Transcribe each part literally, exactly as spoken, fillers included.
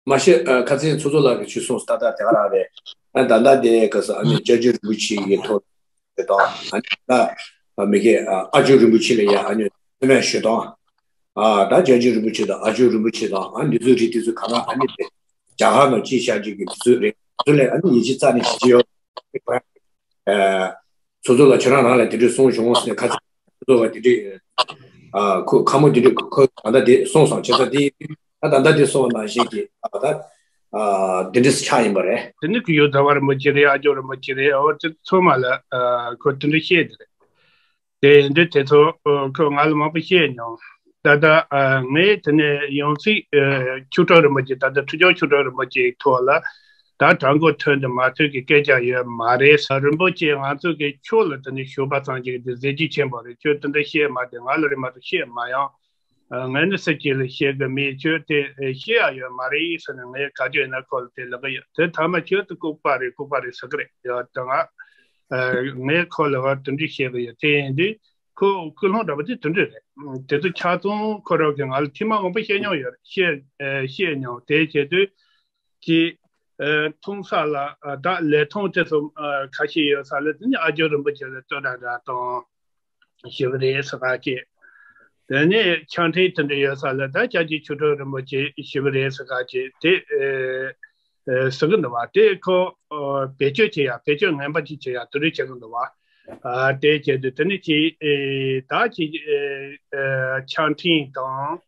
མ་གཞི་ཨ་ཁ་སང་ཚོགས་གཙོ་ལགས་ཀྱིས་ཅིག་གསུངས་སོང་། ད་ལྟ་དེ་ག་རང་རེད། ཨ་ད་ལྟ་དེ་ག་ས་ཨ་ནི་སྐྱབས་རྗེ་རིན་པོ་ཆེ་གི་ཐོག་དེ་དང་། ཨ་ནི་ད་མི་སྐྱ་ཨ་ཨ་ཇོ་རིན་པོ་ཆེ་ལ་ཡ་ཨ་ནི་མཚན་སྨད་ཞུ་སྟངས། ཨ་ད་སྐྱབས་རྗེ་རིན་པོ་ཆེ་དང་ཨ་ཇོ་རིན་པོ་ཆེ་དང་། ཨ་འདི་ཚོའི་རིགས་དེ་ཚོ་ག་རང་ཨ་ནི་དེ་རྒྱ་གར་ནང་ཅིག་བཞག་ཅིག་གི་དུས་ཚོད་རེད། དུས་ཚོད་ལ་ཨ་ནི་ཡིད་ཆེས་རྩ་ནས་བྱེད་ཀྱི་ཡོད། ཨ་ཚོགས་གཙོ་ལགས་ཁྱེད་རང་རང་ལ་དེ་འདྲས་གསུངས་བྱུང་ཟེར་ནས། ཁ་སང་ཚོགས་གཙོ་ལགས་དེ་འདྲས་ཨ་ཁོ་ཁ་མོ་དེ་འདྲས་ཁོ་ད་ལྟ་དེ་གསུངས་སོང་། བྱས་ཙང་དེ་ད་ད་ལྟ་དེ་གསུངས་པ་ནང་བཞིན་གྱི་ཨ་ད་ཨ་དེ་འདྲས་ཆགས་ཡིན་པ་རེད། དེ་ནི་གུ་ཡོ་ཟླ་བ་རིན་པོ་ཆེ་རེད། ཨ་ཇོ་རིན་པོ་ཆེ་རེད། འོ་དེ་ཚང་མ་ལ་ཨ་ཁོ་དེ་འདྲས་བཤད་དེ་རེད། དེ་འདྲ་དེ་ཚོ་ཁོ་ང་ལ་མང་པོ་བཤད་མྱོང་། ད་ལྟ་ངས་དེ་ནས་ཡང་སྲིད་ཆོས་གྲགས་རིན་པོ་ཆེ། ད་ལྟ་ཁྲི་བྱང་ཆོས་གྲགས་རིན་པོ་ཆེའི་ཐོག་ལ་ད་དྲང་པོ་ཐོན་ཏེ་མ་ཐོན་གྱི་སྐད་ཆ་ཡོད་མ་རེད། རིན་པོ་ཆེ་ང་ཚོ་གི་ཆོས་ལ་དེ་ནས་ཞུགས་པ་ཙམ་ཅིག་དེ་གཟི་བརྗིད་ཆེན་པོ་རེད། ཁྱོད་དེ་འདྲ་བཤད་མ་བདེ། ང་ལ་རེད་མ་གཏོགས་བཤད་མ་ཡོང་། ངས་ནི་སུ་གཅིག་ལ་བཤད་གི་མེད། ཁྱོད་དེ་བཤད་ཡ་ཡོད་མ་རེད་ཟེར་ནས། ངས་ག་དུས་ཡིན་ན་ཁོ་ལ་དེ་ལབ་གི་ཡོད། དེ་མཐའ་མ་ཁྱོད་དེ་ལྐུགས་པ་རེད་ལྐུགས་པ་རེད་ཟེར་གི་རེད་ཡ། ད་ང་ངས་ཁོ་ལ་བ་དེ་འདྲ་བཤད་གི་ཡོད། དེ་ཡིན་དུས་ཁོ་ཀུན་སློང་འདྲ་པོ་དེ་དེ་འདྲ་རེད། དེ་ཚོ་ཆ་ཚང་ཁོ་རང་གིས་ང་ལ་ཐེངས་མ་མང་པོ་བཤད་མྱོང་ཡོད་རེད། བཤད་བཤད་མྱོང་། དེ་བྱེད་དུས་ཀྱི་མཐོང་ས་ལ་ད་ལས་མཐོང་དེ་ཚོ་ཁ་ཤས་ཡོད་ས་ལ། དེ་ནི་ཨ་ཇོ་རིན་པོ་ཆེ་ལ་བསྟོད་ར་འདྲ་དང་ཞུ་གི་རེད་ཟེར་ག་ཅིག་དེ་ནས་ཕྱག་འཕྲིན་དེ་འདྲ་ཡོད་ས་ལ་ད་སྐྱབས་རྗེ་ཆོས་གྲགས་རིན་པོ་ཆེ་ཞུ་གི་རེད་ཟེར་ག་ཅིག་དེ་ཟེར་གི་འདུག་བ། དེ་ཁོ་བེད་སྤྱོད་བྱེད་ཡ། བེད་སྤྱོད་ངན་པ་ཅིག་བྱེད་ཡ་དེ་འདྲ་བྱེད་གི་འདུག་བ། དེ་བྱེད་དུས་དེ་ནི་ཅིག་ད་ཅིག་ཕྱག་འཕྲིན་དང་།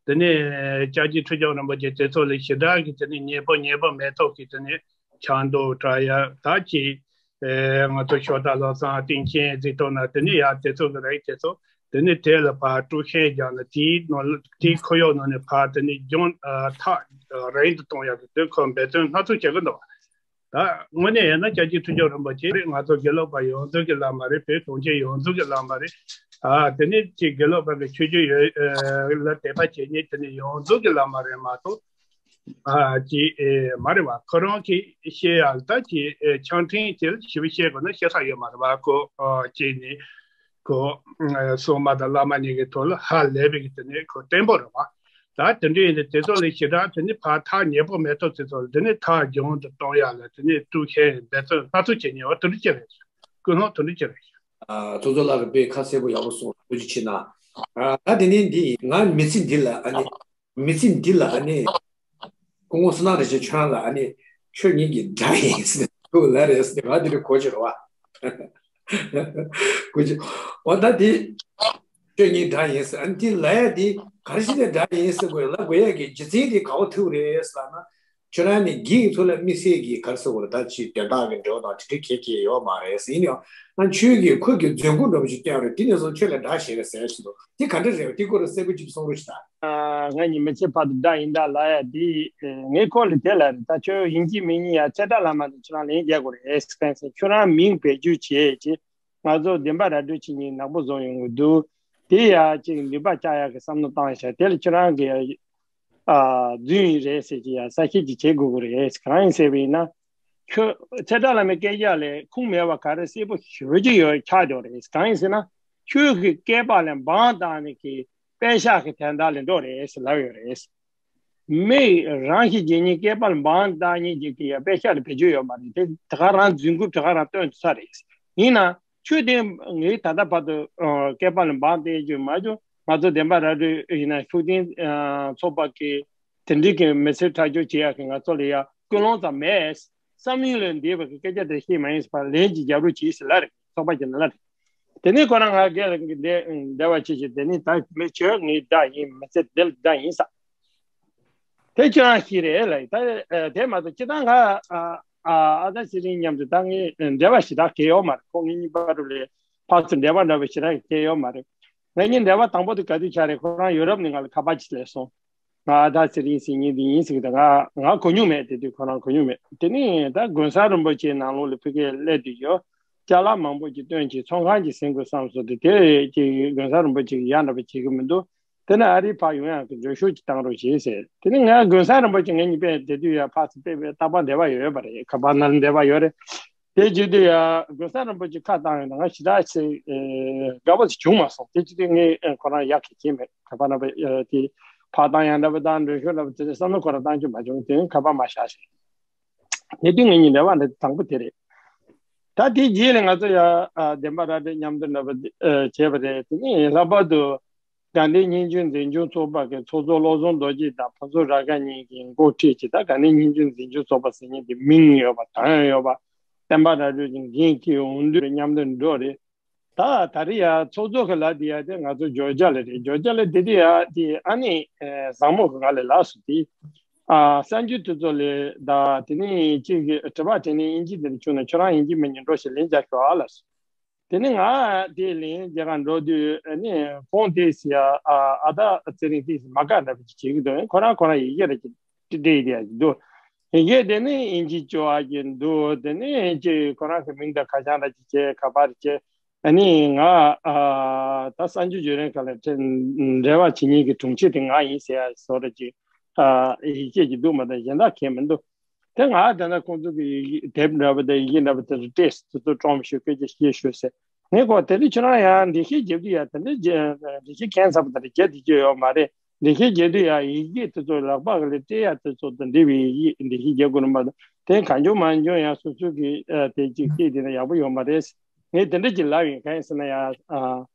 དེ་ནས་སྐྱབས་རྗེ་ཁྲི་བྱང་རིན་པོ་ཆེ་དེ་ཚོ་ལ་ཞེ་དྲག་གི་དེ་ནས་ཉེ་པོ་ཉེ་པོ་མེ་ཏོག་གི་དེ་ནས་ཆང་དུ་གྲ་ཡ་ད་ཅིག་ང་ཚོ་ཤོ་ད་བློ་བཟང་སྟེང་ཆེན་གཟིགས་རྟོག་ན་དེ་ནས་ཡ་དེ་ཚོ་གི་རིགས་དེ་ཚོ་དེ་ནས་དེ་ལ་ཕར་དཀྲུག་ཤིང་རྒྱག་ན། དེའི་ནང་ལ་དེའི་ཁོར་ཡུག་ནང་ནས་ཕར་དེ་ནས་ལྗོངས་ཐག་རིང་དུ་གཏོང་ཡག་གི་དེ་ཁོ་འབད་བརྩོན་སྣ་ཚོགས་བྱེད་ཀྱི་འདུག་ད་དངོས་གནས་ཡིན་ན་སྐྱབས་རྗེ་ཐུགས་རྗེ་རིན་པོ་ཆེ་རེད། ང་ཚོ་དགེ་ལུགས་པ་ཡོངས་རྫོགས་ཀྱི་བླ་མ་རེད། བོད་གངས་ཅན་ཡོངས་རྫོགས་ཀྱི་བླ་མ་རེད། ཨ་དེ་ནས་ཅིག་དགེ་ལུགས་པ་གི་ཆོས་བརྒྱུད་ཡོད་ལ་དད་པ་བྱེད་མཁན་དེ་ནི་ཡོངས་རྫོགས་ཀྱི་བླ་མ་རེད་མ་གཏོགས། ཨ་ཅིག་མ་རེད་བ། ཁོ་རང་གིས་བཤད་ཡག་ད་ཅིག་ཕྱག་འཕྲིན་དེ་ལ་ཞིབ་བཤད་དགོས་ན་བཤད་ས་ཡོད་མ་རེད་བ། ཁོ་ཅིག་ནི་ཁོ་སྲུང་མ་དང་བླ་མ་གཉིས་ཀྱི་ཐོག་ལ་ཧ་ལས་པའི་གི་དེ་ནི་ཁོ་བརྟན་པོ་རེད་བ། ད་དེ་འདྲ་ཡིན་དུས་དེ་ཚོ་ལས་ཞེ་དྲག་དེ་ནི་ཕར་ཐག་ཉེ་པོ་མེ་ཏོག་དེ་ཚོ་ལ་དེ་ནི་ཐག་རྒྱུན་དུ་གཏོང་ཡག་ལ་དེ་ནི་དཀྲུག་ཤིང་འབད་བརྩོན་སྣ་ཚོགས་བྱེད་ཉེ་བ་དེ་འདྲ་ཅིག་རེད། ཀུན་སློང་དེ་འདྲ་ཅིག་རེད། ཨ་ཚོགས་གཙོ་ལགས་ཀྱིས་དཔེ་ཁ་གསལ་པོ་ཡག་པོ་གསུངས། ཐུགས་རྗེ་ཆེ་གནང་། ཨ་ད་དེ་ནི་འདི་ཡིན། ང་མི་ཚེ་འདི་ལ་ཨ་ནི་མི་ཚེ་འདི་ལ་ཨ་ནི་སྐུ་ངོ་བསོད་ནམས་རིན་ཆེན་ཁྱོད་རང་ལ་ཨ་ནི་ཁྱོད་ངེད་ཀྱི་དགྲ་ཡིན་ཟེར་ནས་ཐུག་ལ་རེད་ཟེར་ནས་ང་དེ་འདྲ་གོ་ཆོད་རེད་བ། གོ་ཆོད། འོ་ད་དེ་ཁྱོད་ངའི་དགྲ་ཡིན་ཟེར། ཨ་ནི་དེ་ལབ་ཡ་དེ་ག་རེ་བྱས་ནས་དགྲ་ཡིན་ཟེར་དགོས། ལབ་དགོས་ཡ་གི་རྒྱུ་མཚན་དེ་ག་པར་ཐུག་རེད་ཟེར་ན། ཁྱོད་རང་ནི་རྒན་ཚོ་ལ་དམིགས་བསལ་གྱི་ག་རེ་ཟེར་དགོས་རེད། ད་ཅིག་དོན་དག་གི་འབྲེལ་བ་དང་དེ་འདྲ་གང་ཡང་ཡོད་མ་རེད་ཟེར། ཡིན་ཡང་ང་ཁྱོད་ཀྱིས་ཁོ་གི་རྫུན་གོ་འདྲ་པོ་ཞིག་བསྟན་རེད། དེ་ནས་བཟུང་ཁྱོད་ལ་དགྲ་བྱས་རེད་ཟེར་བཞིན་འདུག་དེ་ག་འདྲ་རེད། དེ་སྐོར་ལ་གསལ་པོ་ཅིག་གསུང་རོགས་ཞུ་ད། ཨ། ང་གཉིས་མི་ཚེ་བར་དུ་དགྲ་ཡིན་ད་ལབ་ཡ་དེ། ཨེ། ངས་ཁོ་ལ་དེ་ལབ་རེད། ད་ཁྱོད་ཡིན་གཅིག་མིན་གཉིས་ཡ་ཚེ་བཀྲ་ལྷ་མ་དང་ཁྱོད་རང་ལན་རྒྱག་དགོས་རེད། ཨེ་སི་ཕེན་སི། ཁྱོད་རང་མིང་བེད་སྤྱོད་བྱེད་ཅེས། ང་ཚོ་བདེན་པ་ར་སྤྲོད་བྱེད་མཁན་ནག་པོ་བཟོ་ཡོང་གི་འདུག་དེ་ཡ་ཅིག་ནུས་པ་བཅག་ཡག་གི་བསམ་བློ་བཏང་ཤག་དེ་ལ་ཁྱོད་རང་གི་ཨ་རྫུན་ཡིན་རེད་ཟེར་གྱི་ཡ་གསལ་བཤད་ཅིག་བྱེད་དགོས་ཀྱི་རེད། གང་ཡིན་ཟེར་བ་ཡིན་ན། ཁྱོད་ཚེ་བཀྲ་ལྷ་མའི་སྐད་ཆ་ལས་ཁུངས་མེད་པ་ག་རེ་གསལ་པོ་ཞེ་པོ་ཅིག་ཡོད་ཆགས་ཀྱི་ཡོད་རེད། གང་ཡིན་ཟེར་ན། ཁྱོད་ཀྱི་སྐེད་པ་ལ་འབངས་བཏགས་ནས་ཀྱི་པད་ཤག་གི་དོན་དག་ལ་འགྲོ་རེད་ཟེར་ལབ་ཡོད་རེད། མི་རང་ཞིག་བྱེད་མཁན་སྐེད་པ་ལ་འབངས་བཏགས་མཁན་ཅིག་གི་ཡ་པད་ཤག་ལ་བེད་སྤྱོད་ཡོད་མ་རེད། དེ་དེ་ག་རང་རྫུན་རྐུབ་དེ་ག་རང་བཏོན་ཚར་རེད། ཡིན་ན་ཁྱོད་དེ་ངས་ད་ལྟ་བར་དུ་ཨ་སྐེད་པ་ལ་འབངས་བཏགས་རྒྱུ་མ་བྱུང་། ང་ཚོ་བདེན་པ་ར་སྤྲོད་ཡིན་ན་ཤུགས་ལྡན་ཨ་ཚོགས་པ་གི་དེ་འདྲའི་གི་མི་ཚེ་ཁྲལ་སྦྱོར་བྱེད་ཡག་གི་ང་ཚོ་ལ་ཡ་ཀུན་སློང་ཙམ་མེད། བསམ་ཡུལ་ལས་འདས་པའི་སྐད་ཆ་དེ་བཤད་མ་ཡིན་ཟེར་བ་ལན་ཅིག་རྒྱབ་རོགས་གྱིས་ཟེར་ལབ་རེད། ཚོགས་པ་གྱི་ནང་ལ་རེད། དེ་ནས་ཁོ་རང་ང་སྒེར་ལ་འདས་འདས་པ་ཆེ་ཆེ་དེ་ནས་ད་མི་ཁྱོད་ངའི་དགྲ་ཡིན། མི་ཚེ་འདི་ལ་དགྲ་ཡིན་ས། དེ་ཁྱོད་རང་ཤེས་རེད་ལ། ད་དེ་མ་གཏོགས་སྤྱིར་བཏང་ང་ཨ་ཨ་ཨ་ད་ཚེ་རིང་མཉམ་དུ་ད་ངས་འབྲེལ་བ་ཞེ་དྲག་གང་ཡོད་མ་རེད། ཁོ་ངེད་གཉིས་བར་དུ་ལས་ཕར་ཚུར་འབྲེལ་བ་འདྲ་བ་ཞེ་དྲག་གང་ཡོད་མ་རེད། ང་གཉིས་འབྲེལ་བ་དང་པོ་དེ་ག་དུས་ཆགས་རེད། ཁོ་རང་ཡུ་རོབ་ནས་ང་ལ་ཁ་པར་ཅིག་སླེབས་སོང་། ང་ད་ཚེ་རིང་ཟེར་མཁན་འདི་ཡིན་ཟེར་གི། ད་ང་ང་གོ་མྱོང་མེད། དེ་དུས་ཁོ་རང་གོ་མྱོང་མེད། དེ་ནས་ད་དགོན་གསར་རིན་པོ་ཆེའི་ནང་ལོགས་ལ་ཕ་གིར་སླེབས་དུས་ཡོད། ཅ་ལག་མང་པོ་ཅིག་བཏོན་ཅིག་ཚོང་ཁང་ཅིག་ཟིན་དགོས་བསམ་སོང་། དེ་དེ་ཅིག་དགོན་གསར་རིན་པོ་ཆེ་གི་ཡ་འདྲ་པོ་བྱེད་གི་མི་འདུག་དེ་ནས་ཨ་རིའི་ཕར་ཡོང་ཡག་གི་འགྲོ་ཤོག་ཅིག་བཏང་རོགས་བྱེད་ཟེར། དེ་ནས་ང་དགོན་གསར་རིན་པོ་ཆེ་ངེད་གཉིས་པས་དེ་དུས་ཡ་ཕར་ཚུར་དཔེ་དཔེ་རྟག་པར་འབྲེལ་བ་ཡོད་པ་རེད། ཁ་པར་ནང་ལ་འབྲེལ་བ་ཡོད་རེད། དེ་བྱེད་དུས་ཡ་དགོན་གསར་རིན་པོ་ཆེ་ཁ་བཏང་ཡོང་ན་ང་ཞེ་དྲག་ཅིག་དགའ་པོ་ཞིག་བྱུང་མ་སོང་། དེ་བྱེད་དུས་ངས་ཁོ་རང་ཡག་གི་མཁྱེན་མེད། ཁ་པར་ནང་པ་དེ་ ཕར་བཏང་ཡ་འདྲ་པོ་དང་འགྲོ་ཤོག་འདྲ་པོ་དེ་བསམ་བློ་ཁོ་རང་བཏང་རྒྱུ་མ་བྱུང་། དེ་ཁ་པར་མ་བཞག་ཞིག་དེ་དུས་ངེད་གཉིས་འབྲེལ་བ་འདི་དང་པོ་དེ་རེད། ད་དེ་རྗེས་ལ་ང་ཚོ་ཡ་ཨ་བདེན་པ་ར་སྤྲོད་མཉམ་དུ་འདྲ་པོ་ཨ་བྱས་པ་རེད། དེ་ནས་ལྷག་པར་དུ་དགའ་ལྡན་སྙན་བརྒྱུད་འཛིན་སྐྱོང་ཚོགས་པ་གི་ཚོགས་གཙོ་བློ་བཟང་རྡོ་རྗེ་དང་ཕུན་ཚོགས་ར་དགའ་གཉིས་ཀྱིས་འགོ་ཁྲིད་ཀྱིས་ད་དགའ་ལྡན་སྙན་བརྒྱུད་འཛིན་སྐྱོང་ཚོགས་པ་ཟེར་མཁན་དེ་མིང་ཡོད་པ་དོན་ཡོད་པ་བདེན་པ་ར་སྤྲོད་ཀྱི་འགན་འཁྱེར་འོང་དུས་མཉམ་དུ་འགྲོ་རེད། ད་ད་རེས་ཡ་ཚོགས་གཙོ་གི་ལ་དེ་ཡ་དེ་ང་ཚོ་ཇོར་ཇ་ལ་རེད། ཇོར་ཇ་ལ་དེ་དུས་ཡ་དེ་ཨ་ནི་ཨེ་བཟང་མོ་གི་ང་ལ་ལབ་སོང་དེ། ཨ་གསར་འགྱུར་དེ་ཚོ་ལས་ད་དེ་ནས་ཅིག་གི་དྲི་བ་དྲིས་ལན་དབྱིན་ཇི་དེ་ལ་བྱུང་ན་ཁྱོད་རང་དབྱིན་ཇི་མི་ཉན་འགྲོ་ཞིག་ལན་རྒྱག་ཤོག་ཨ་ལབ་སོང་། དེ་ནས་ང་དེ་ལན་རྒྱག་ག་འགྲོ་དུས་ཨ་ནི་ཁོང་དེ་སི་ཡ་ཨ་ཨ་ད་ཚེ་རིང་དེ་སི་མ་དགའ་འདྲ་པོ་ཅིག་བྱེད་ཀྱི་འདུག་ཁོ་རང་ཁོ་རང་ཡི་གེ་ར་ཅིག་འབྲི་བསྡད་ཡ་ཅིག་འདུག་ཡི་གེ་དེ་ནི་དབྱིན་ཇི་སྐྱོ་བ་ཅིག་འདུག་དེ་ནས་ཅིག་ཁོ་རང་གི་མིང་དང་ཁ་བྱང་འདྲ་ཅིག་བྱས་ཁ་པར་བྱས། ཨ་ནི་ང་ཨ་ད་གསར་འགྱུར་བརྗོད་རན་ཁང་ལ་འབྲེལ་བ་བྱེད་མཁན་གྱི་དྲུང་ཆེ་དེ་ང་ཡིན་ཟེར་ཡ་བཟོ་འདྲ་ཅིག་ཨ་ཡིག་སྐད་ཅིག་འདུག་མ་གཏོགས་གཞན་དག་གང་མི་འདུག་དེ་ང་དེ་འདྲ་ཁོང་ཚོ་གི་ཡི་གེ་དེབ་འདྲ་པོ་དང་ཡི་གེ་འདྲ་པོ་དེ་ཚོ་སྤྲད་དེ་ཚོ་བཀྲོངས་ཞུ་སྐད་ཆ་བཤད་ཞུ་ཟེར། ངས་ཁོ་དེ་འདྲ་ཁྱོད་རང་ཡང་འགྲེལ་བཤད་རྒྱབ་དུས་ཡ་དེ་འདྲ་རྒྱ་འགྲེལ་བཤད་ཁྱད་མཚར་པོ་དེ་འདྲ་རྒྱག་བསྡད་རྒྱུ་ཡོད་མ་རེད། འགྲེལ་བཤད་རྒྱབ་དུས་ཡ་ཡི་གེ་དེ་ཚོ་ལག་པ་གི་ལ་སྤྲད་ཡ་དེ་ཚོ་དང་འབྲེལ་བའི་ཡི་གེ་འགྲེལ་བཤད་རྒྱག་དགོས་ནི་མ་གཏོགས་དེ་གང་བྱུང་མང་བྱུང་ཡང་སོ་སོ་གི་ཨ་དེ་ཅིག་སྐད་དེ་ན་ཡག་པོ་ཡོད་མ་རེད། ངས་དེ་འདྲ་ཅིག་ལབ་ཡིན། གང་ཡིན་ཟེར་ན་ཡ་ཨ་